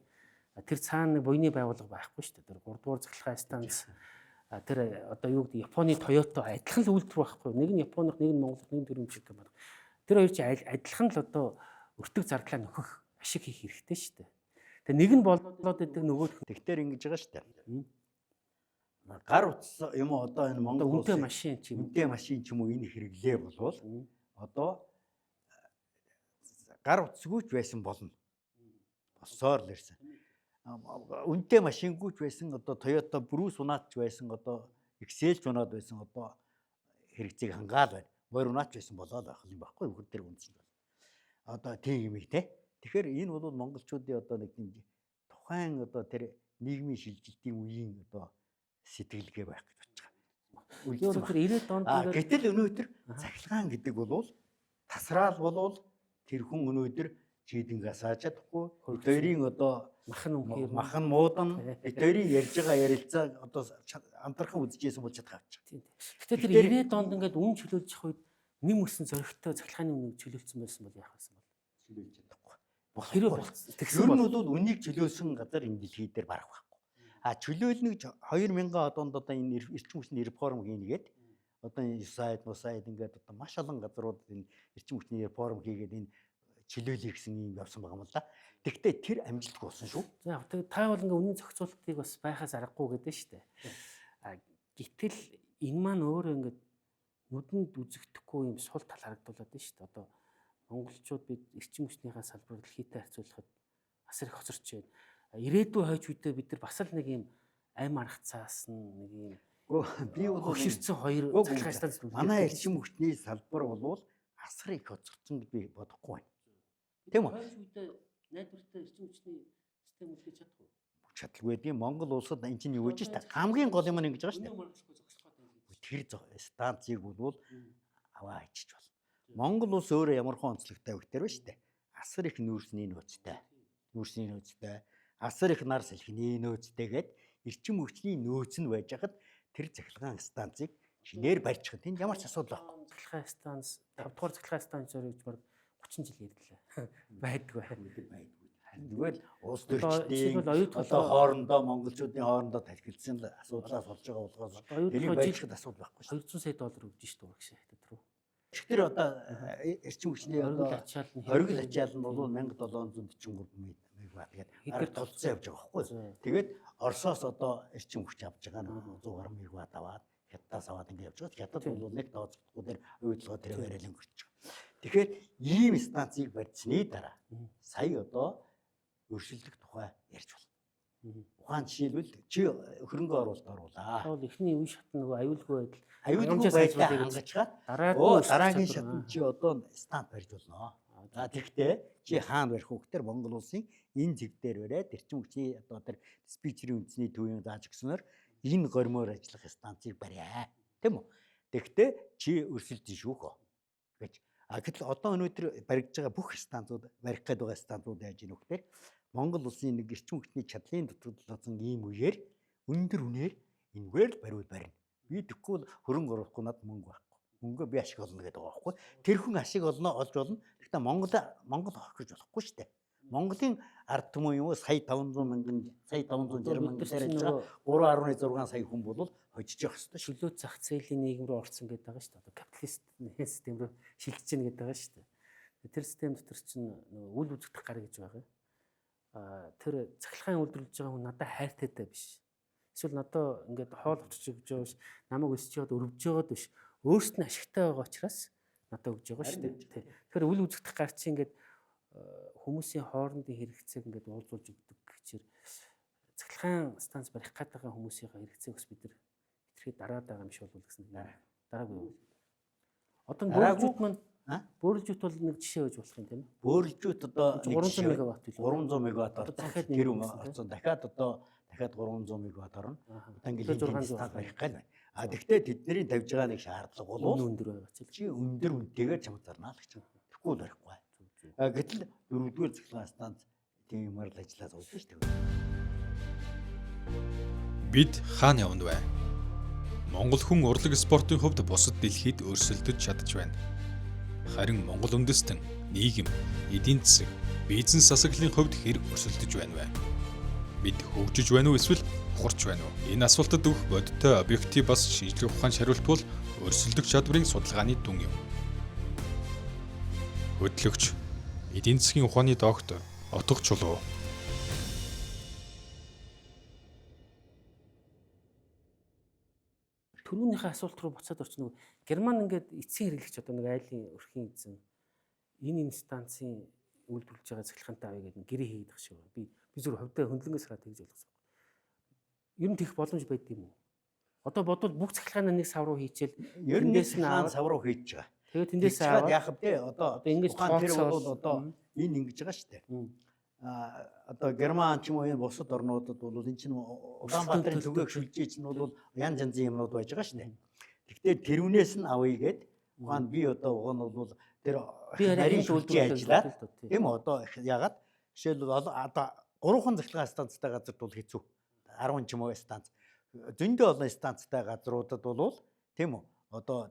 Тэр цаана нэг буйны байгууллага байхгүй шүү дээ. Тэр 3 дугаар цахилгаан станц тэр одоо юу гэдэг Японы Toyota адилхан л үйлдвэр байхгүй. Нэг нь Японых, нэг нь Монголх, нэг нь төрөмжиг юм байна. Тэр хоёр чи адилхан л одоо өртөг зардлаа нөхөх ашиг хийх хэрэгтэй шүү дээ. Тэгээ нэг нь болоод идэг нөгөөх нь Тэгтэр ингэж байгаа штэ. Гар утас юм уу одоо энэ одоо Монгол үнэтэй улсын машин ч юм. үнэтэй машин ч юм уу энэ хэрэглээ болвол одоо гар утасгүй ч байсан болно. Босоор л ирсэн. Үнэтэй машингүй ч байсан одоо Toyota Prius унаад ч байсан одоо Excel ч унаад байсан одоо хэрэгцээг хангаал байна. Морь унаад ч байсан болоод байх юм баггүй хөр тэр үндсэн бол. Одоо тийм юм их те. Тэгэхээр энэ бол монголчуудын одоо нэг тийм тухайн одоо тэр нийгмийн шилжилтийн үеийн одоо сэтгэлгээ байх гэж бодож байгаа. Юу Үлдсэн тэр 90-ад онд А ингээд гэтэл өнөөдөр цахилгаан гэдэг бол тасраал болвол тэр хүн өнөөдөр чийдэнг асааж чадахгүй бид хоёрын одоо махан үнхээр махан муудан бид хоёрын ярьж байгаа ярилцааг одоо амтархан үзэжсэн бол чадах авчих. Тийм. Гэтэ тэр Тэгэхээр- 90-ад онд ингээд үн чөлөөлчих үед нэм өсөн зоригтой цахилгааны үнийг чөлөөлсөн байсан бол яах байсан бол? Чөлөөлж чадахгүй. Хэрвээ болцсон тэгсэн Ер нь бол бол үнийг чөлөөлсөн газар энэ дэлхий дээр барах байхгүй. А чөлөөлнө гэж 2000 онд одоо энэ эрчим хүчний реформ хийнэ гээд Одоо энэ USAID, MUSAID ингээд одоо маш олон газрууд энэ эрчим хүчний реформ хийгээд энэ чөлөөлөе гэсэн юм явсан байгаа юм л да. Тэгвэл тэр амжилтгүй болсон шүү. За тэгээд та бол ингээ үнийн зохицуултыг бас байхаас аргагүй гэдэг нь шүү дээ. А гэтэл энэ маань өөрөө ингээд нүдэнд үзэгдэхгүй юм сул тал харагдуулаад байна шүү дээ. Одоо монголчууд бид эрчим хүчнийхээ салбарыг дэлхийдээ харьцуулахад асар их хоцорч байна. Ирээдүйн хойч үедээ бид нар бас л нэг юм ам аргацаас нь нэг юм Би бол хөшөрцөн хоёр цахилгаан станц манай эрчим хүчний салбар бол асар их хоцорсон гэж би бодохгүй байна. Тийм үү? Хойч үедээ найдвартай эрчим хүчний систем үлдээж чадах уу? Чадalгүй тийм Монгол улсад энэ чинь юу гэж шүү дээ. Хамгийн гол юм нь ингэж байгаа шүү дээ. Тэр станцыг бол аваа хийчих болно. Монгол улс өөрөө ямар хон онцлогтой вэ гэхээр шүү дээ. Асар их нүүрсний нөөцтэй. Нүүрсний нөөцтэй. Асар их нар салхины нөөцтэй гээд эрчим хүчний нөөц нь байж хахад тэр цахилгаан станцыг шинээр барьчих. Тэнд ямар ч асуудал байхгүй. Цахилгаан станц 5 дугаар цахилгаан станц зориулж бараг 30 жил ярьлаа. Байдгүй. Байдгүй. Тэгвэл улс төрчдийн одоо хоорондоо монголчуудын хоорондоо тахилсан асуудлаас болж байгаа болгоос тэрийг барьчихад асуудал байхгүй шүү. 200 сая доллар өгж шүү дээ урагшаа хятад руу. Тэр одоо эрчим хүчний оргил ачаал нь оргил ачаал нь бол 1743 мегаватт тэгээд арга толцсон явж байгаа байхгүй. Тэгээд Оросоос одоо эрчим хүч авч байгаа нь 100 гаруй мегаватт аваад Хятадаас аваад ингэ явж байгаа. Хятад бол нэг тооцохдохгүй дээр уйдлогоо тэр барайл өнгөрч байгаа. Тэгэхээр ийм станцыг барьсны дараа сая одоо өршөлдөх тухай ярьж болно. Ухаан жишээлбэл чи хөрөнгө оруулалт оруулаа. Бол эхний үе шат нөгөө аюулгүй байдал аюулгүй байдлаа хангачаад дараагийн шатнд чи одоо станц барьж болно. За тэгэхдээ чи хаана барих вэ гэхээр Монгол улсын энэ зэг дээр бариад эрчим хүчний одоо тэр диспетчерийн үндэсний төвийн зааж өгснөөр энэ гормоор ажиллах станцыг бариа. Тийм үү? Тэгэхдээ чи өрсөлдөн шүүх гэж. А гэтэл одоо өнөөдөр баригдж байгаа бүх станцууд барих гээд байгаа станцууд яаж ийнө гэхээр Монгол улсын нэг эрчим хүчний чадлын дутагдлалсан ийм үеэр өндөр үнээр энэгээр л бариул барина. Би тэгэхгүй бол хөрөнгө оруулахгүй надад мөнгө байхгүй. Мөнгөө би ашиг олно гэдэг байгаа байхгүй. Тэр хүн ашиг олно олж болно. Гэхдээ Монгол хохирж болохгүй шүү дээ. Монголын ард түмэн юм уу сая 500 мянган сая 560 мянган дээр ажиллаж байгаа 3.6 сая хүн бол хожиж явах ёстой. Чөлөө зах зээлийн нийгэм рүү орсон гэдэг байгаа шүү дээ. Одоо капиталист систем рүү шилжиж гин гэдэг байгаа шүү дээ. Тэр систем дотор чинь нөгөө үл үзэгдэх гар гэж байгаа. Тэр цахилгаан үйлдвэрлэж байгаа хүн надад хайртайтай биш. Эсвэл надад ингээд хоол авчиж өгч байгаа биш, намайг өсөж яваад өрөвж байгаад биш. Өөрт нь ашигтай байгаа учраас надад өгж байгаа шүү дээ. Тэгэхээр үл үзэгдэх гар чинь ингээд хүмүүсийн хоорондын хэрэгцээг ингээд уулзуулж өгдөг гэчээр цахилгаан станц барих гээд байгаа хүмүүсийн хэрэгцээг бас бид нар хэтэрхий дараад байгаа юм шиг болов гэсэн дараагүй юу? Одоо бөөрөлжүүд маань бөөрөлжүүд бол нэг жишээ байж болох юм тийм ээ. Бөөрөлжүүд одоо 300 мегаватт билүү? 300 мегаватт орсон. Тэр юм орсон. Дахиад одоо дахиад 300 мегаватт орно. Одоо ингээд 600 барих гал байна. А тэгвэл тэдний тавьж байгаа нэг шаардлага бол өндөр байгаа ч чи өндөр үнэтэйгээр чамд зарнаа л гэж. Тэгэхгүй бол барихгүй. Гэтэл дөрөвдүгээр цахилгаан станц тийм юмар л ажиллаа зовж шүү дээ. Бид хаана явна вэ? Монгол хүн урлаг спортын хувьд бусад дэлхийд өрсөлдөж чадж байна. Харин Монгол үндэстэн, нийгэм, эдийн засаг, бизнес засаглалын хувьд хэр өрсөлдөж байна вэ? Бид хөгжиж байна уу эсвэл ухарч байна уу? Энэ асуултад өгөх бодиттой объектив бас шинжлэх ухаан шариулт бол өрсөлдөх чадварын судалгааны дүн юм. Хөдлөгч, эдийн засгийн ухааны доктор Отго Чулуу. Түрүүнийхээ асуулт руу буцаад орчих нөгөө Герман ингээд эцсийн хэрэглэгч одоо нэг айлын өрхийн эзэн энэ станцын үйлдвэрлэж байгаа цахилгаантай авъя гэдэг гэрээ хийгээд байгаа шиг байна. Би зүгээр хувьдаа хөндлөнгөөс хараад тэгж ойлгосон. Ер нь тех боломж байд юм уу? Одоо бодвол бүх цахилгаанаа нэг сав руу хийчихэл ер нь нэг сав руу хийж байгаа. Тэгээд тэндээс аваад яах вэ? Одоо ингэж тэр бол одоо энэ ингэж байгаа шүү дээ. Одоо Герман ч юм уу энэ бусад орнуудад бол энэ чинь Улаанбаатарын түгээх шүлжээ чинь бол янз янзын юмнууд байж байгаа шүү дээ. Гэхдээ тэрүүнээс нь авъя гэд ухаан би одоо уг нь бол тэр нарийн шүлжээ ажиллаад тийм үү одоо ягаад жишээлбэл одоо 3хан цахилгаан станцтай газарт бол хэцүү. 10 ч юм уу станц. Зөндөө олон станцтай газруудад бол тийм үү одоо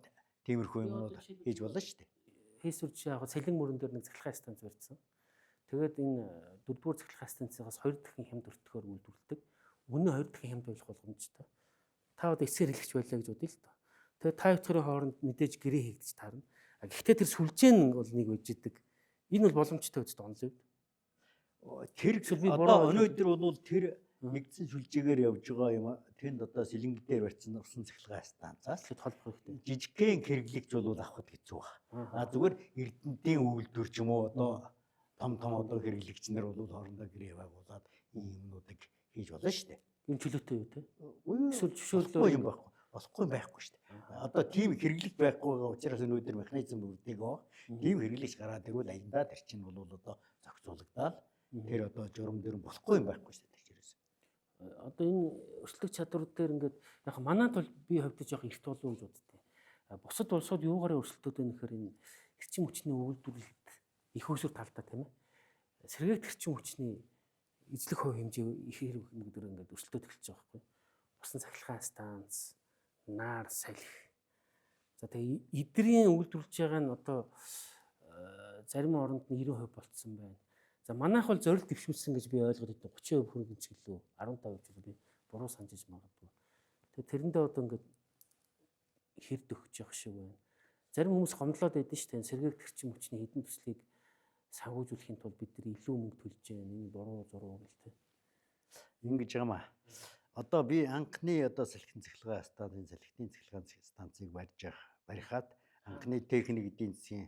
тиймэрхүү юмнууд хийж болно шүү дээ. Хийсвэр жишээ яг цалин мөрөн дээр нэг цахилгаан станц барьсан. Тэгээд энэ дөрөвдүгээр цахилгаан станцаас 2 дахин хямд өртгөөр үйлдвэрлэдэг. Үнэ 2 дахин хямд байх боломжтой. Та одоо эцсээр хэрэглэгч байлаа гэж бодъё л доо. Тэгээ та хоёрын хооронд мэдээж гэрээ хийгдэж таарна. Гэхдээ тэр сүлжээ нь бол нэг байж идэг. Энэ бол боломжтой үст онлын. Тэр Эсвэл би одоо өнөөдөр бол тэр нэгдсэн сүлжээгээр явж байгаа юм. Тэнд одоо сэлэнг дээр барьсан усан цахилгаан станцаас Тэгэхэд холбох хэрэгтэй. жижигхэн хэрэглэгч бол авахд хэцүү байна. А зүгээр Эрдэнтийн үйлдвэр ч юм уу одоо том том одоо хэрэглэгч нар бол хоорондоо гэрээ байгуулад ийм юмнуудыг хийж болно шүү дээ. Юм чөлөөтэй юу те? Эсвэл Эсвэл зөвшөөрлөө юм байхгүй. Болохгүй юм байхгүй шүү дээ. Одоо тийм хэрэглэж байхгүй байгаа учраас өнөөдөр механизм бүрдээг. Тийм хэрэглэгч гараад ирвэл аяндаа тэр чинь бол одоо зохицуулагдаад тэр одоо журам дөрөм болохгүй юм байхгүй шүү дээ тэр чирээс. Одоо энэ өрсөлдөх чадвар дээр ингээд яг манайд бол би хувьд жоох эрт болов гэж боддیں۔ Бусад улсууд юугаараа өрсөлдөд байна гэхээр энэ эрчим хүчний үйлдвэрлэлд их усүр талдаа тийм ээ. Сэргээгт эрчим хүчний эзлэх хувь хэмжээ их хэрэг гэдэг ингээд өрсөлдөд эхэлж байгаа байхгүй. Усан цахилгаан станц, нар, салхи. За тэгээ эдрийн үйлдвэрлэж байгаа нь одоо зарим оронд нь 90% болцсон байна. За манайх бол зорилт дэвшүүлсэн гэж би ойлгоод идэв. 30% хөрөнгө ч гэлөө 15% ч гэлөө би буруу санджиж магадгүй. Тэгээ тэрэндээ одоо ингээд хэрд өгч явах шиг байна. Зарим хүмүүс гомдлоод байдсан шүү дээ. Сэргээгт эрчим хүчний хэдэн төслийг санхүүжүүлэхийн тулд бид нар илүү мөнгө төлж байна. Энэ буруу зуруу гэл тэ. Ингэж байгаа маа. Одоо би анхны одоо салхин цахилгаан станцын салхитын цахилгаан станцыг барьж явах барихад анхны техник эдийн засгийн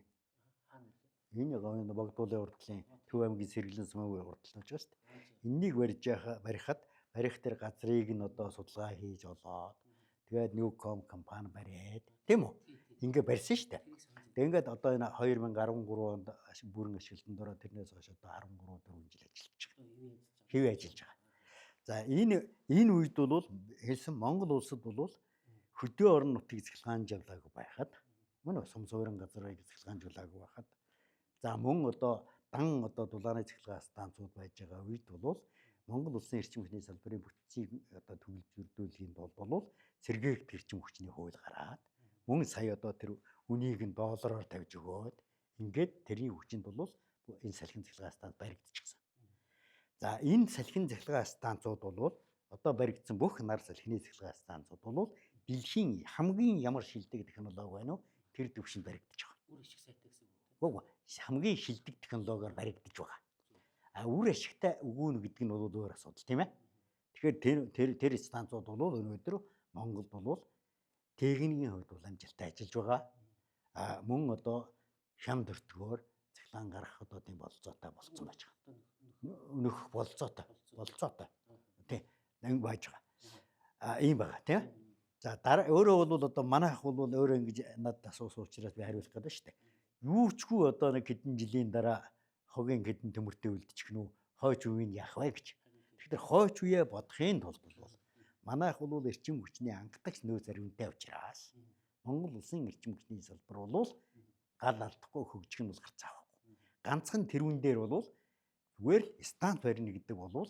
энэ говийн Богдуулын урдлын Төв аймгийн сэргэлэн сумын урдл болж байгаа шүү дээ. Эннийг барьж явах барихад барих тэр газрыг нь одоо судалгаа хийж олоод тэгээд Newcom компани бариад тийм үү? Ингээ барьсан шүү дээ. Тэгээд ингээд одоо энэ 2013 онд бүрэн ашиглалтанд ороод тэрнээс хойш одоо 13 4 жил ажиллаж байгаа. Хэвээ ажиллаж байгаа. За энэ үед бол хэлсэн Монгол улсад бол хөдөө орон нутгийг цахилгаанжуулаагүй байхад мөн сум суурин газрыг цахилгаанжуулаагүй байхад за мөн одоо дан одоо дулааны цахилгаан станцууд байж байгаа үед бол Монгол улсын эрчим хүчний салбарын бүтцийг одоо төгөлжөрдүүлэхийн тулд бол сэргээгт эрчим хүчний хууль гараад мөн сая одоо тэр үнийг нь доллараар тавьж өгөөд ингээд тэрний хүчинд бол энэ салхин цахилгаан станц баригдчихсан. За энэ салхин цахилгаан станцууд бол одоо баригдсан бүх нар салхины цахилгаан станцууд бол дэлхийн хамгийн ямар шилдэг технологи байна уу? Тэр төвшөнд баригдаж байгаа. Үр ашиг сайтай гэсэн үг. Үгүй хамгийн шилдэг технологиор баригдаж байгаа. А үр ашигтай үгүй нь гэдэг нь бол өөр асуудал тийм ээ. Тэгэхээр тэр тэр тэр станцууд бол өнөөдөр Монголд бол техникийн хувьд бол амжилттай ажиллаж байгаа. А мөн одоо хямд өртгөөр цахилгаан гаргах одоо тийм бололцоотой болцсон байж байгаа. Нөхөх бололцоотой, бололцоотой. Тийм ингэ байж байгаа. А ийм байгаа тийм. За дараа өөрөө бол одоо манайх бол өөрөө ингэж надад асуусан учраас би хариулах гэдэг шүү дээ. Юу чгүй одоо нэг хэдэн жилийн дараа хогийн хэдэн төмөртэй үлдчих нү хойч үеийг яах вэ гэж. Тэгэхээр хойч үеэ бодохын тулд бол манайх бол эрчим хүчний анхдагч нөөц ариунтай учраас Монгол улсын эрчим хүчний салбар бол гал алдахгүй хөгжих нь бол гарцаа байхгүй. Ганцхан тэрүүн дээр бол зүгээр л станц барина гэдэг бол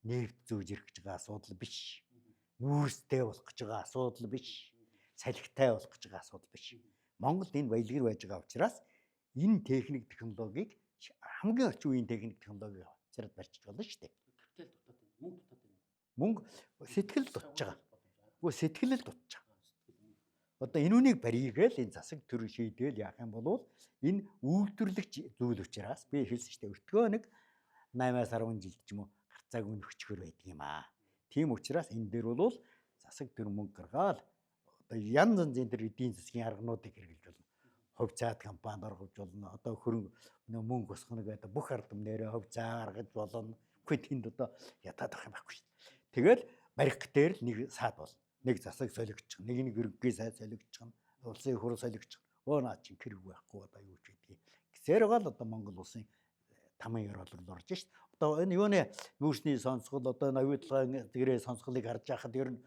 нефт зөөж ирэх гэж байгаа асуудал биш. Нүүрстэй болох гэж байгаа асуудал биш. Салхитай болох гэж байгаа асуудал биш. Монголд энэ баялгэр байж байгаа учраас энэ техник технологиг хамгийн орчин үеийн техник технологиг авчираад барьчих болно шүү дээ. Капитал дутаад байна. Мөнгө дутаад байна. Мөнгө сэтгэл дутж байгаа. Үгүй сэтгэл л дутж байгаа. Одоо энэ үнийг баригээл энэ засаг төр шийдээл яах юм бол энэ үйлдвэрлэгч зүйл учраас би хэлсэн шүү дээ. Өртгөө нэг 8-аас 10 жилд ч юм уу гарцааг өнөхчхөр байдаг юм аа. Тийм учраас энэ дээр бол засаг төр мөнгө гаргаал одоо янз янзын тэр эдийн засгийн аргануудыг хэрэглэж болно. Хувь цаад компанид оргож болно. Одоо хөрөнгө мөнгө босгоно гэдэг бүх арга түмнээрээ хувь цаа гаргаж болно. Үгүй тэнд одоо ятаад авах юм байхгүй шүү дээ. Тэгэл барих дээр л нэг саад болно. Нэг засаг солигдчих, нэг нэг хөрөнгөний сайд солигдчих, улсын их хурл солигдчих. Өө наа чин хэрэг байхгүй одоо юу ч гэдгийг. Гэсээр байгаа л одоо Монгол улсын таман ёроолол орж шít. Одоо энэ юуны нүүрсний сонсгол одоо энэ оюутлогын зэрэг сонсголыг харж байхад ер нь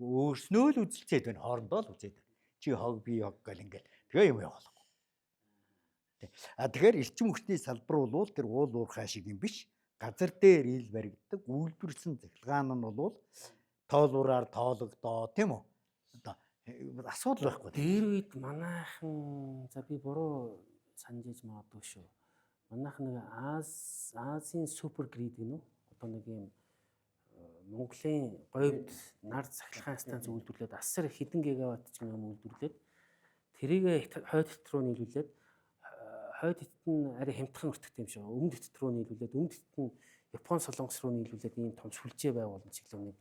өөрснөө л үзэлцээд байна. Хоорондоо л үзээд байна. Чи хог би хог гэл ингээл тэгээ юм явуулахгүй. А тэгэхээр эрчим хүчний салбар бол тэр уул уурхай шиг юм биш. Газар дээр ил баригддаг үйлдвэрлэсэн цахилгаан нь бол тоолуураар тоологдоо тийм үү? Одоо асуудал байхгүй. Дээр үед манайхан за би буруу санджиж магадгүй шүү. Манайхан нэг Азийн супер грид гэнэ үү? Одоо нэг юм Монголын говьд нар цахилгаан станц үйлдвэрлээд асар хэдэн гигаватт ч юм үйлдвэрлээд тэрийг хойд хятад руу нийлүүлээд, хойд хятад нь арай хямдхан өртөгтэй юм шиг. Өмнөд хятад руу нийлүүлээд, өмнөд хятад нь Япон, Солонгос руу нийлүүлээд ийм том сүлжээ байгуулна чиглэл нэг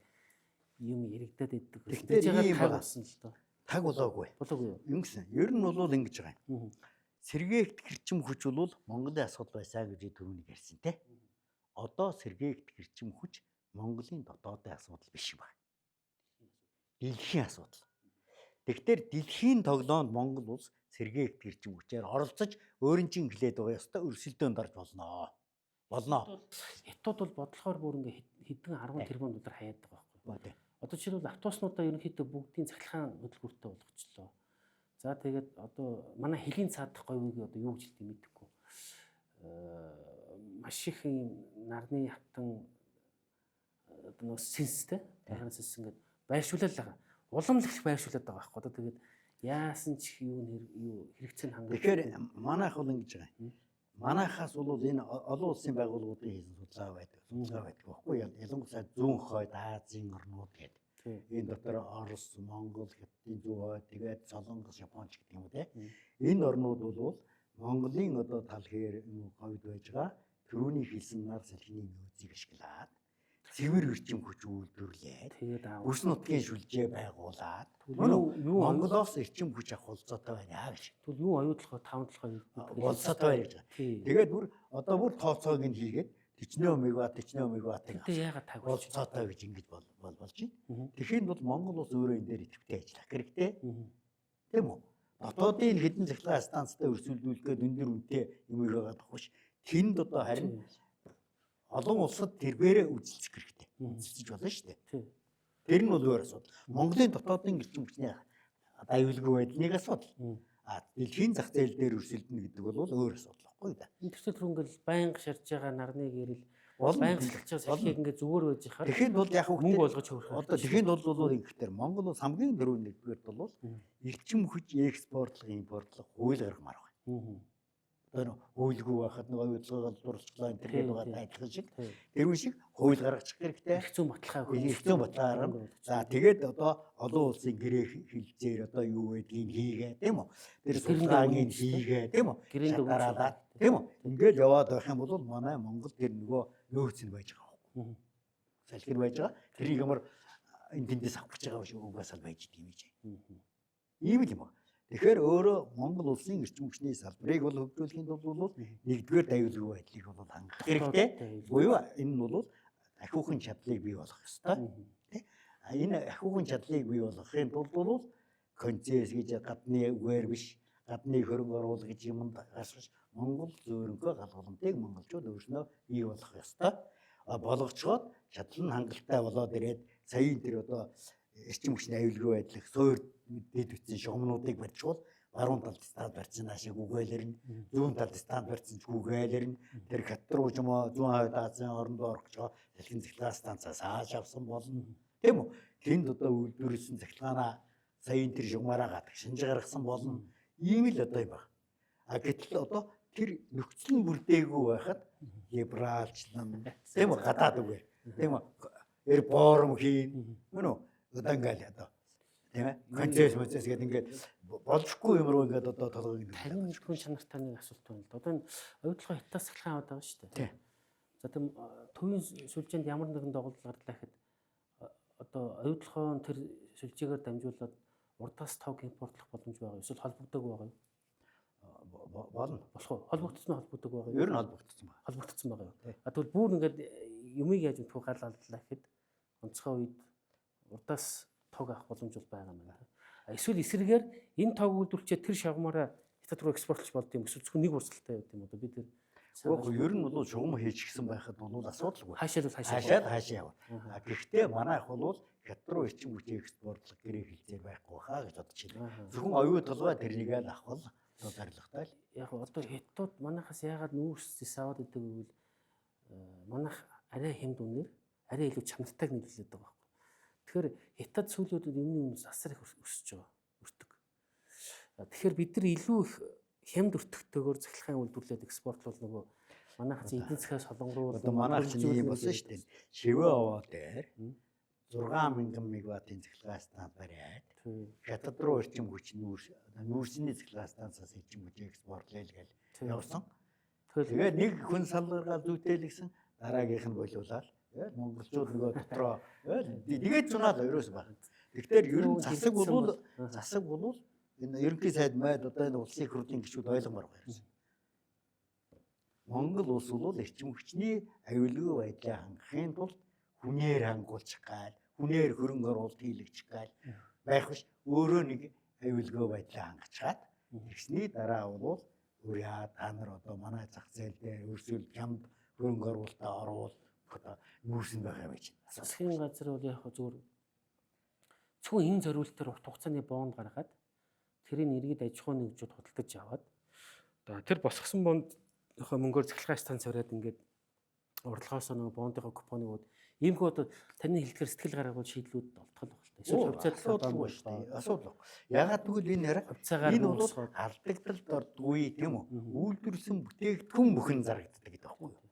юм яригадаад идэг. Тэгэхээр ийм таг болсон л доо. Таг болоогүй. Болоогүй юу? Ингэсэн. Ер нь бол ингэж байгаа юм. Сэргээгт эрчим хүч бол Монголын асуудал байсан гэж түрүүнийг ярьсан те. Одоо сэргээгт эрчим хүч Монголын дотоодын асуудал биш юм байна. Дэлхийн асуудал. Тэгэхээр дэлхийн тоглоонд Монгол улс сэргээгт эрчим хүчээр оролцож өөрийн чинь хэлээд байгаа ёстой өрсөлдөөнд орж болно. Болно. Хятад бол бодлохоор бүр ингээ хэдэн 10 тэрбум доллар хаяад байгаа байхгүй. Одоо жишээлбэл автобуснуудаа ерөнхийдөө бүгдийн цахилгаан хөдөлгүүртэй болгочлоо. За тэгээд одоо манай хөлийн цаадах говийг одоо юу гэж хэлдэг мэдэхгүй. Маш их юм нарны хатан одоо нөгөө сэнстэй тархины сэнс ингээд байршуулаад байгаа. Улам л их байршуулад байгаа байхгүй. Одоо тэгээд яасан ч юу юу хэрэгцээ нь хангах. Тэгэхээр манайх бол ингэж байгаа юм. Манайхаас бол энэ олон улсын байгууллагуудын хийсэн судалгаа байдаг. Судалгаа байдаг байхгүй юу? Ялангуяа зүүн хойд Азийн орнууд гэдэг. Энэ дотор Орос, Монгол, Хятадын зүүн хойд, тэгээд Солонгос, Япон ч гэдэг юм уу те. Энэ орнууд бол Монголын одоо тал хээр говьд байж байгаа түрүүний хэлсэн нар салхины нөөцийг ашиглаад цэвэр эрчим хүч үйлдвэрлээд бүс нутгийн шүлжээ байгуулад юу Монголоос эрчим хүч авах болцоотой байна гэж. Тэгвэл юу оюутлахоо таван толгой болцоотой байна гэж. Тэгээд бүр одоо бүр тооцоог нь хийгээд 40 мегаватт 40 мегаваттыг яагаад таг болцоотой гэж ингэж болж байна. Тэгэхэд бол Монгол улс өөрөө энэ дээр идэвхтэй ажиллах хэрэгтэй. Тийм үү? Дотоодын хэдэн цахилгаан станцтай өрсөлдүүлэх гээд өндөр үнэтэй юм байгаад байгаа ш. Тэнд одоо харин олон улсад тэргээрээ үзэлцэх хэрэгтэй. Үзэлцэж болно шүү дээ. Тэр нь бол өөр асуудал. Монголын дотоодын эрчим хүчний аюулгүй байдал нэг асуудал. А дэлхийн зах зээл дээр өрсөлдөнө гэдэг бол өөр асуудал байхгүй да. Энэ төсөл рүү ингээл байнга шарж байгаа нарны гэрэл байнга салхиж байгаа салхийг ингээд зүгээр байж хахаар Тэгэхэд бол яг мөнгө олгож хөрөх. Одоо тэгэхэд бол ингэхдээ Монгол улс хамгийн дөрөв нэгдүгээр бол эрчим хүч экспортлох, импортлох хууль гаргамаар байна. Одоо хуульгүй байхад нэг оюутлага голдуурлчлаа энэ төр гэдэг байгаа адилхан шиг. Тэр үе шиг хууль гаргачих хэрэгтэй. Эрх зүйн баталгаа өгөх. Эрх зүйн баталгаа гаргана. За тэгээд одоо олон улсын гэрээ хилцээр одоо юу байдгийг хийгээ тийм үү? Тэр судалгааг нь хийгээ тийм үү? Дараалаад тийм үү? Ингээд яваад байх юм бол манай Монгол тэр нөгөө нөөц нь байж байгаа байхгүй. Салхир байж байгаа. Тэрийг ямар энэ тэндээс авах гэж байгаа шиг угаасаа байж идэв юм чи. Ийм л юм байна. Тэгэхээр өөрөө Монгол улсын эрчим хүчний салбарыг бол хөгжүүлэхийн тулд бол нэгдүгээр аюулгүй байдлыг бол хангах хэрэгтэй. Буюу энэ нь бол ахиухан чадлыг бий болгох ёстой. Тэ? Энэ ахиухан чадлыг бий болгохын тулд бол концесс гэж гадны үгээр биш, гадны хөрөнгө оруулалт гэж юмд гарч Монгол зөөрөнгөө гал гулмтыг монголчууд өөрснөө бий болгох ёстой. Болгочхоод чадал нь хангалттай болоод ирээд саяын тэр одоо эрчим хүчний аюулгүй байдлыг суур дэд үтсэн шугамнуудыг барьчвал баруун талд станц барьсан наашиг үгээлэрнэ, зүүн талд станц барьсан ч үгээлэрнэ. Тэр хятад руу ч юм уу зүүн хойд Азийн орондоо орох гэж байгаа салхин цахилгаан станцаас хааш авсан болно. Тийм үү? Тэнд одоо үйлдвэрлэсэн цахилгаанаа саяын тэр шугамаараа гадаг шинж гаргасан болно. Ийм л одоо юм байна. А гэтэл одоо тэр нөхцөл нь бүрдээгүй байхад либералчлан тийм үү гадаад үгээр тийм үү реформ хийн мөн үү одоо ингээл одоо тийм ээ концесс моцесс гэдэг ингээд болчихгүй юм руу ингээд одоо толгойг 51 хүн чанартай нэг асуулт байна л да. Одоо энэ оюутлогоо хятадаас цахилгаан аваад байгаа шүү дээ. За тийм төвийн сүлжээнд ямар нэгэн доголдол гарлаа гэхэд одоо оюутлогоо тэр сүлжээгээр дамжуулаад урдаас тог импортлох боломж байгаа юу? Эсвэл холбогдоогүй байгаа юу? Болно. Болох уу? Холбогдсон уу, холбогдоогүй байгаа юу? Ер нь холбогдсон байна. Холбогдсон байгаа юу? А тэгвэл бүр ингээд юмыг яаж мэдэх гал алдлаа гэхэд онцгой үед урдаас тог авах боломж бол байгаа юм байна. Эсвэл эсрэгээр энэ тог үйлдвэрлэчээ тэр шавмаараа хятад руу экспортлж болд юм. Эсвэл зөвхөн нэг урсгалтай байд юм одоо би тэр Үгүй ер нь бол шугам хийчихсэн байхад бол асуудалгүй. Хаашаа л хаашаа яваа. Гэхдээ манайх бол хятад руу эрчим хүч экспортлох гэрээ хилцээр байхгүй хаа гэж бодож байна. Зөвхөн оюу толгой тэрнийг л авах бол одоо зорилготой л. Яг одоо хятадууд манайхаас яагаад нүүрс зэс аваад идэг гэвэл манайх арай хямд үнээр арай илүү чанартайг нийлүүлээд байгаа байхгүй. Тэгэхээр хятад сүүлийн үед юмны үнэ асар их өсөж байгаа. Өртөг. Тэгэхээр бид нар илүү их хямд өртөгтэйгээр цахилгаан үйлдвэрлээд экспортлол нөгөө Манайх чинь эдийн засгаа солонгоруу Одоо манайх чинь ийм болсон шүү дээ. Шивэ овоо дээр 6000 мегаваттын цахилгаан станц бариад хятад руу эрчим хүч нүүрсний цахилгаан станцаас эрчим хүч экспортлээ л гэл явсан. Тэгээд нэг хүн салгаргаа зүйтэй л гэсэн дараагийнх нь болиулаад тэгэл монголчууд нөгөө дотроо тэгээд зунаал ерөөс баг. Тэгэхээр ер нь засаг бол энэ ерөнхий сайд майд одоо энэ улсын их хурлын гишүүд ойлгомоор байна ерөөс. Монгол улс бол эрчим хүчний аюулгүй байдлыг хангахын тулд хүнээр хангуулчих гал, хүнээр хөрөнгө оруулалт хийлгчих гал байх биш, өөрөө нэг аюулгүй байдлаа хангачаад тэгсний дараа бол урья та нар одоо манай зах зээл дээр өрсөлд хямд хөрөнгө оруулалтаа оруул одоо нүүрсэн байх юм гэж. Засгийн газар бол яг зүгээр зөвхөн энэ зориултаар урт хугацааны бонд гаргаад тэрийг иргэд аж ахуйн нэгжүүд худалдаж аваад одоо тэр босгосон бонд мөнгөөр цахилгаан станц бариад ингээд урдлагаас нөгөө бондынхоо купоныг ууд иймхүү одоо таны хэлдгээр сэтгэл гаргавал шийдлүүд олдох л байна. Эсвэл хувьцаалал шүү дээ. Асуудал. Ягаад гэвэл энэ хараа хувьцаагаар энэ бол алдагдalд ордгүй тийм үү? Үйлдвэрлэсэн бүтээгдэхүүн бүхэн зарагддаг гэдэг байхгүй юу?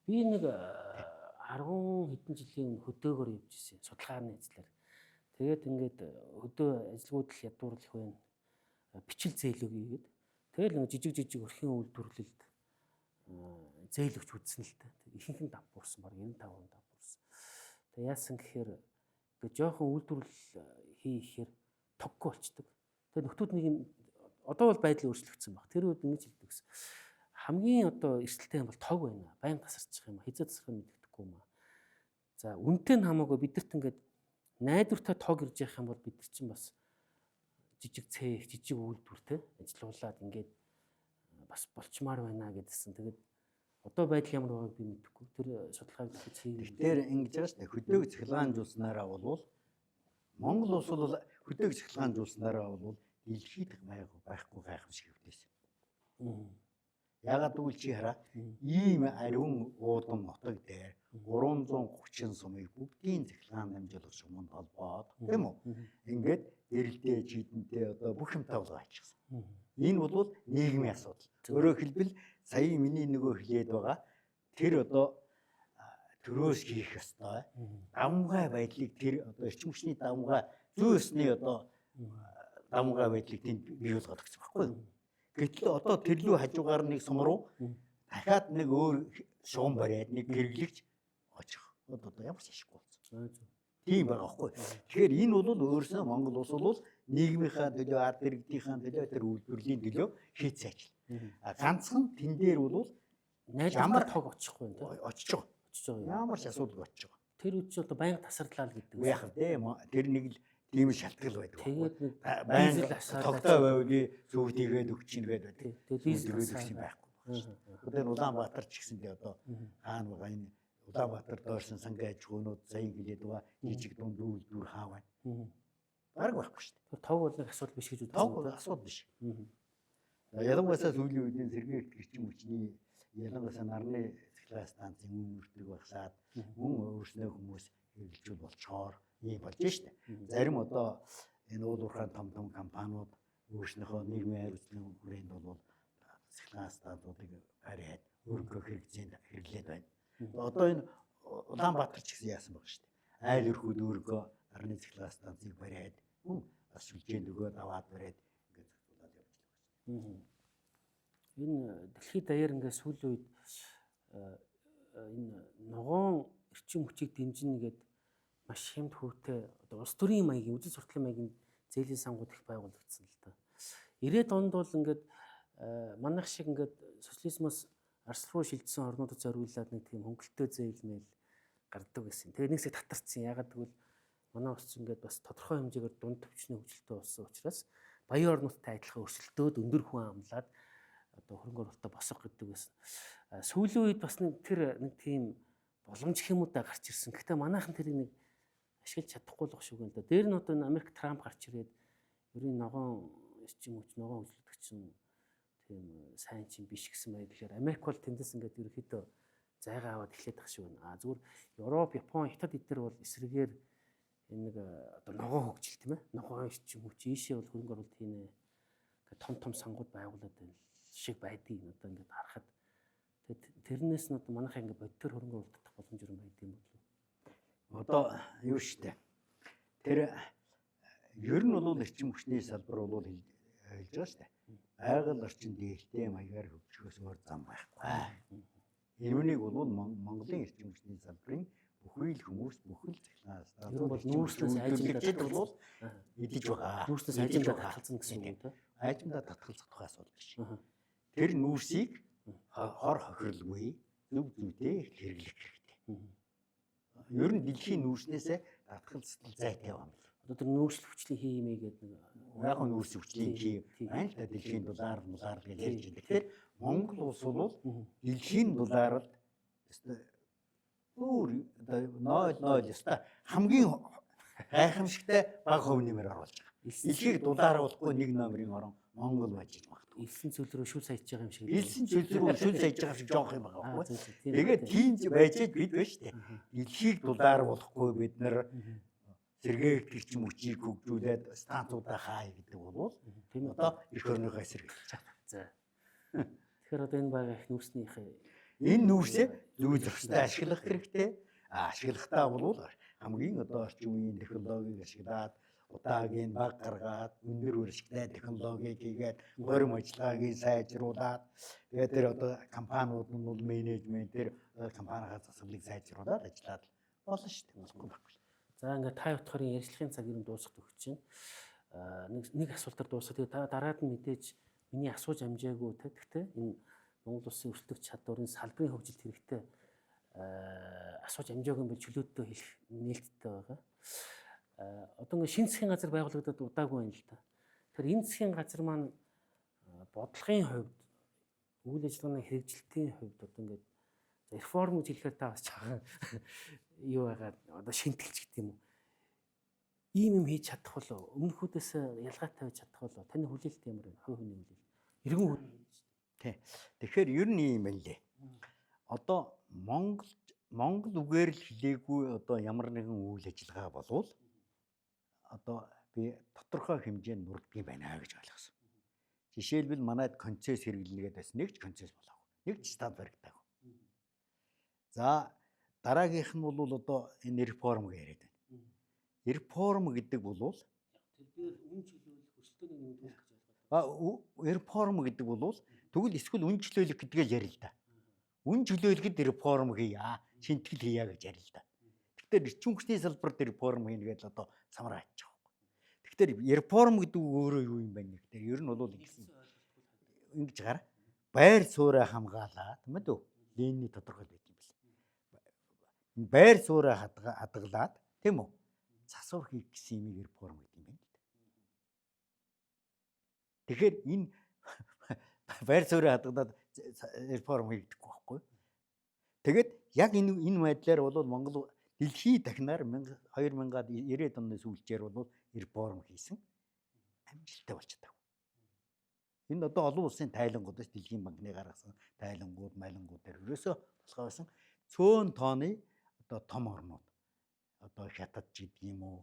Би нэг 10 хэдэн жилийн өмнө хөдөөгөр явж ирсэн судалгааны ажлаар. Тэгээд ингээд хөдөө ажилгүйдэл ядуурлах байна. Бичил зээл өгье гээд. Тэгэл нэг жижиг жижиг өрхийн үйлдвэрлэлд зээл өгч үзсэн л та. Ихэнх нь дампуурсан, бараг 95% дампуурсан. Тэгээ яасан гэхээр ингээд жоохон үйлдвэрлэл хийхээр тоггүй болчдөг. Тэгээ нөхдүүд нэг юм одоо бол байдал өөрчлөгдсөн баг. Тэр үед ингэж хэлдэг гэсэн. Хамгийн одоо эрсдэлтэй юм бол тог байна. Баян тасарчих юм. Хизээ тасрах нь мэддэхгүй юм аа. За үнэтэй нь хамаагүй бидэрт ингээд найдвартай тог ирж явах юм бол бид нар чинь бас жижиг цех, жижиг үйлдвэртэй ажилуулад ингээд бас болчмаар байна гэдсэн. Тэгээд одоо байдал ямар байгааг би мэдэхгүй. Тэр судалгааг дахиж хийх. Тэгэхээр ингэж байгаа шүү дээ. Хөдөг цахилгаанжуулснараа бол Монгол улс бол хөдөг цахилгаанжуулснараа бол дэлхийд байхгүй гайхамшиг хэвдээс. Ягаад гэвэл чи хараа ийм ариун уудам нутаг дээр 330 сумыг бүгдийн цахилгаан дамжуулах шуманд холбоод тийм үү? Ингээд гэрэлтэй чийдэнтэй одоо бүх юмтай болгоо ачсан. Энэ бол нийгмийн асуудал. Өөрөөр хэлбэл сая миний нөгөө хэлээд байгаа тэр одоо төрөөс хийх ёстой. Давмгай байдлыг тэр одоо эрчим хүчний давмгай зүй ёсны одоо давмгай байдлыг тэнд бий болгоод өгсөн байхгүй юу? Гэтэл одоо тэрлүү хажуугаар нэг сум руу дахиад нэг өөр шугам бариад нэг хэрэглэгч очих. Одоо ямар ч ашиггүй болсон. Тийм байгаа байхгүй. Тэгэхээр энэ бол өөрөөсөө Монгол улс бол нийгмийнхаа төлөө, ард иргэдийнхаа төлөө тэр үйлдвэрлэлийн төлөө хийцэн ажил. А ганцхан тэн дээр бол ямар тог очихгүй юм те? Очиж байгаа. Очиж байгаа. Ямар ч асуудалгүй очиж байгаа. Тэр үед ч одоо байнга тасардлаа л гэдэг. Яг тийм тэр нэг л тийм шалтгаал байдаг. Тэгээд нэг дизель асаад тогтоо байв би зүвд хийгээд өгч ийн гээд байдаг. Тэгээд дизель өгсөн юм байхгүй. Одоо энэ Улаанбаатар ч гэсэндээ одоо хаана байгаа энэ Улаанбаатар дойрсон сангийн аж ахуйнууд сая гэлээд байгаа жижиг дунд үйлдвэр хаа байна. Бараг байхгүй шүү дээ. Тэр тог бол нэг асуудал биш гэж үздэг. Тог бол асуудал биш. Ялангуяа сүүлийн үеийн сэргээгт эрчим хүчний ялангуяа нарны цахилгаан станцын үн өртөг багасаад мөн өөрснөө хүмүүс хэрэглэжүүл болчоор ийм болж штэ. Зарим одоо энэ уул уурхайн том том компаниуд өөрснөөхөө нийгмийн хариуцлагын хүрээнд бол цахилгаан станцуудыг бариад өөрийнхөө хэрэгцээнд хэрэглээд байна. Одоо энэ Улаанбаатар ч гэсэн яасан баг штэ. Айл өрхүүд өөрийнхөө нарны цахилгаан станцыг бариад мөн бас сүлжээнд өгөөд аваад бариад ингээд зохицуулаад явж л байгаа. Энэ дэлхийд даяар ингээд сүүлийн үед энэ ногоон эрчим хүчийг дэмжинэ гээд маш хямд хүүтэй одоо улс төрийн маягийн үзэл сурталын маягийн зээлийн сангууд их байгуулагдсан л да. 90-ад онд бол ингээд манайх шиг ингээд социализмоос арс руу шилжсэн орнуудад зориулаад нэг тийм хөнгөлөлтөө зээл мэл гардаг гэсэн. Тэгээ нэг хэсэг татарцсан. Ягаад гэвэл манай улс ингээд бас тодорхой хэмжээгээр дунд түвшний хөгжилтэй болсон учраас баян орнуудтай адилхан өрсөлдөөд өндөр хүн амлаад одоо хөрөнгө оруулалтаа босго гэдэг байсан. Сүүлийн үед бас нэг тэр нэг тийм боломж гэх юм уу да гарч ирсэн. Гэхдээ манайхан тэрийг нэг ашиглаж чадахгүй л баг шүү гэнэ. Дээр нь одоо Америк Трамп гарч ирээд ерийн ногоон эрчим хүч, ногоон хөгжүүлдэг чинь тийм сайн чинь биш гэсэн байдлаар Америк бол тэндээс ингээд ерөөхдөө зайгаа аваад эхлэх тах шиг байна. А зүгээр Европ, Япон, Хятад эдгээр бол эсрэгээр энэ нэг одоо ногоон хөгжил тийм ээ. Ногоон эрчим хүч ийшээ бол хөрөнгө оруулалт хийнэ. Ингээд том том сангууд байгуулад байна шиг байдгийг одоо ингээд харахад. Тэгээд тэрнээс нь одоо манайхаа ингээ бодитоор хөрөнгө оруулалт татах боломж юм байд юм болов уу? Одоо юу штэ. Тэр ер нь бол эрчим хүчний салбар бол хэлж байгаа штэ. Байгаль орчин дээлтэй маягаар хөгжихөөс өөр зам байхгүй. Үүнийг бол Монголын эрчим хүчний салбарын бүхий л хүмүүс, бүхэл цахилгаан станцууд бол нүүрснээс айжмдаа бол идэж байгаа. Нүүрснээс айжмдаа татгалзана гэсэн үг үү? Айжмдаа татгалзах тухай асуудал биш. Тэр нүүрсийг хор хохирлгүй зөв зүйтэй хэрэглэх хэрэгтэй. Ер нь дэлхийн нүүрснээсээ татгалзтал зайтай юм. Одоо тэр нүүрслэх хүчлийн хий юм гэдэг нэг яг нүүрс хүчлийн хий байна л да, дэлхийн дулаар мулаар гэж ярьж байна. Тэгэхээр Монгол улс бол дэлхийн дулаард өөр одоо 0.0 ёстой хамгийн гайхамшигтай бага хувь нэмэр оруулж байгаа. Дэлхийг дулааруулахгүй нэг номерын орон Монгол байж магадгүй. Элсэн зүйл рүү шүл саяж байгаа юм шиг. Элсэн зүйл рүү шүл саяж байгаа шиг жоох юм байгаа байхгүй. Тэгээд тийм байж бид байна шүү дээ. Дэлхийг дулааруулахгүй бид нар сэргээх эрчим хүчийг хөгжүүлээд станцуудаа хаая гэдэг бол Тийм одоо эх орныхоо эсрэг хэлж байгаа. За. Тэгэхээр одоо энэ байгаа их нүүрснийхээ энэ нүүрсээ зүй зохистой ашиглах хэрэгтэй. Ашиглахдаа бол хамгийн одоо орчин үеийн технологиг ашиглаад удаагийн баг гаргаад өндөр үржигтэй технологиг хийгээд горим ажиллагааг сайжруулад тэгээд тэр одоо компаниуд нь бол менежмент тэр компанийнхаа засаглалыг сайжруулад ажиллаад болно шүү дээ. Болохгүй байхгүй. За ингээд та утгарын ярилцлагын цаг ер нь дуусах төгсөж байна. Нэг асуултаар дуусах. Тэгээд дараад нь мэдээж миний асууж амжаагүй те. Гэхдээ энэ Монгол улсын өрсөлдөх чадварын салбарын хөгжилт хэрэгтэй асууж амжаагүй юм бол чөлөөтөө хэлэх нээлттэй байгаа. Одоо ингээд шинэ засгийн газар байгуулагдаад удаагүй байна л та. Тэгэхээр энэ засгийн газар маань бодлогын хувьд, үйл ажиллагааны хэрэгжилтийн хувьд одоо ингээд реформ гэж хэлэхээр та бас чахан юу байгаа одоо шинтгэлч гэдэг юм уу? Ийм юм хийж чадах болов? Өмнөхүүдээс ялгаатай байж чадах болов? Таны хүлээлт ямар вэ? Хувь хүний хүлээлт. Иргэн хүний шүү дээ. Тэгэхээр ер нь ийм байна лээ. Одоо Монгол үгээр л хэлээгүй одоо ямар нэгэн үйл ажиллагаа болвол одоо би тодорхой хэмжээнд нурддаг юм байна гэж ойлгосон. Жишээлбэл манайд концесс хэрэглэнэ гэдээс нэг ч концесс болоогүй. Нэг ч станц баригдаагүй. За дараагийнх нь бол одоо энэ реформ гэж яриад байна. Реформ гэдэг бол тэр би үн чөлөөлөх өрсөлдөөний нэмэгдүүлэх гэж ойлгоод байна. Реформ гэдэг бол тэгвэл эсвэл үн чөлөөлөх гэдгээ л ярил л да. Үн чөлөөлөхөд реформ хийя, шинтгэл хийя гэж ярил л да. Тэгэхээр эрчим хүчний салбар дээр реформ хийнэ гэдэл одоо самраа ачиж байгаа байхгүй. Тэгэхээр реформ гэдэг үг өөрөө юу юм бэ гэхээр ер нь бол ингэсэн ингэж гар байр сууриа хамгаалаа тийм үү? Ленины тодорхойл байт юм бэл. Байр сууриа хадгалаад тийм үү? Засвар хийх гэсэн юмыг реформ гэдэг юм байна л да. Тэгэхээр энэ байр сууриа хадгалаад реформ хийгдэхгүй байхгүй. Тэгээд яг энэ байдлаар бол Монгол дэлхийн дахнаар 2090-ад оны сүүлчээр бол реформ хийсэн амжилттай болж чадаагүй. Энэ одоо олон улсын тайлангууд ш дэлхийн банкны гаргасан тайлангууд, майлангууд дээр ерөөсөө болохоо байсан. Цөөн тооны одоо том орнууд одоо хятад ч гэдэг юм уу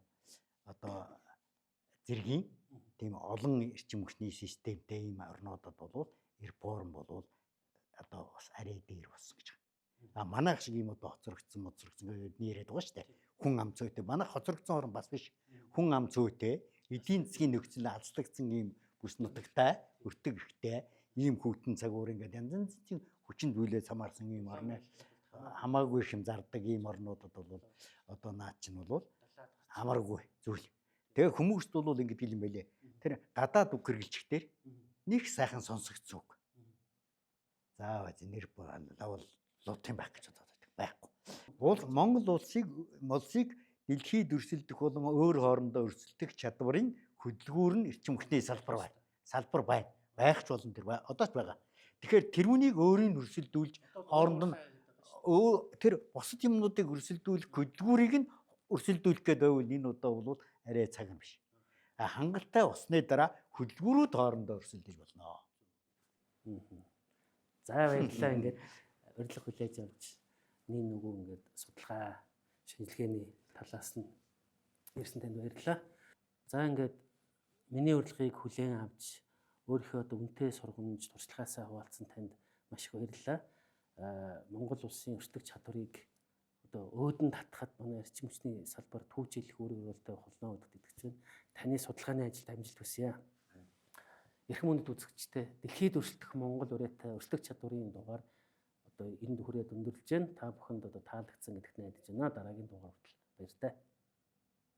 одоо зэргийн тийм олон эрчим хүчний системтэй ийм орнуудад бол реформ бол одоо бас арай дээр болсон гэж байна. А манайх шиг ийм одоо хоцрогдсон гэж яриад байгаа шүү дээ. Хүн ам цөөтэй. Манайх хоцрогдсон орн бас биш. Хүн ам цөөтэй, эдийн засгийн нөхцөл алслагдсан ийм бүс нутагтай, өртөг ихтэй, ийм хүйтэн цагуур ингээд янз янзын хүчин зүйлээ самарсан ийм орны хамаагүй шим зардаг ийм орнуудад бол одоо наад чинь бол амаргүй зүйл. Тэгээ хүмүүст бол ингэдэг юм байлээ. Тэр гадаад үг хэрэглэчихдээр нэг сайхан сонсогдсон үг. Заавал нэр лавл лут юм байх гэж бодоод байдаг. Байхгүй. Бол Монгол улсыг дэлхийд өрсөлдөх болон өөр хоорондоо өрсөлдөх чадварын хөдөлгүүр нь эрчим хүчний салбар байна. Салбар байна. Байх ч болно тэр одоо ч байгаа. Тэгэхээр тэрүүнийг өөрийг өрсөлдүүлж хооронд нь тэр бусад юмнуудыг өрсөлдүүлэх хөдөлгүүрийг нь өрсөлдүүлэх гээд байвал энэ удаа бол арай цаг юм биш. А хангалттай усны дараа хөдөлгүүрүүд хоорондоо өрсөлдөж болно. За баярлалаа. Ингээд урилга хүлээж авч нэг нөгөө ингээд судалгаа шинжилгээний талаас нь ирсэн танд баярлалаа. За ингээд миний урилгыг хүлээн авч өөрийнхөө одоо үнэтэй сургамж туршлагаасаа хуваалцсан танд маш их баярлалаа. Монгол улсын өрсөлдөх чадварыг одоо өөдөн татхад манай эрчим хүчний салбар түүжээлэх үүрэг оруулалтай болно гэдэгт итгэж байна. Таны судалгааны ажилд амжилт хүсье. Эрхэм хүндэт үзэгчдээ, дэлхийд өрсөлдөх Монгол ураатай өрсөлдөх чадварын дугаар одоо энд хүрээд өндөрлөж байна. Та бүхэнд одоо таалагдсан гэдэгт найдаж байна. Дараагийн дугаар хүртэл баяртай.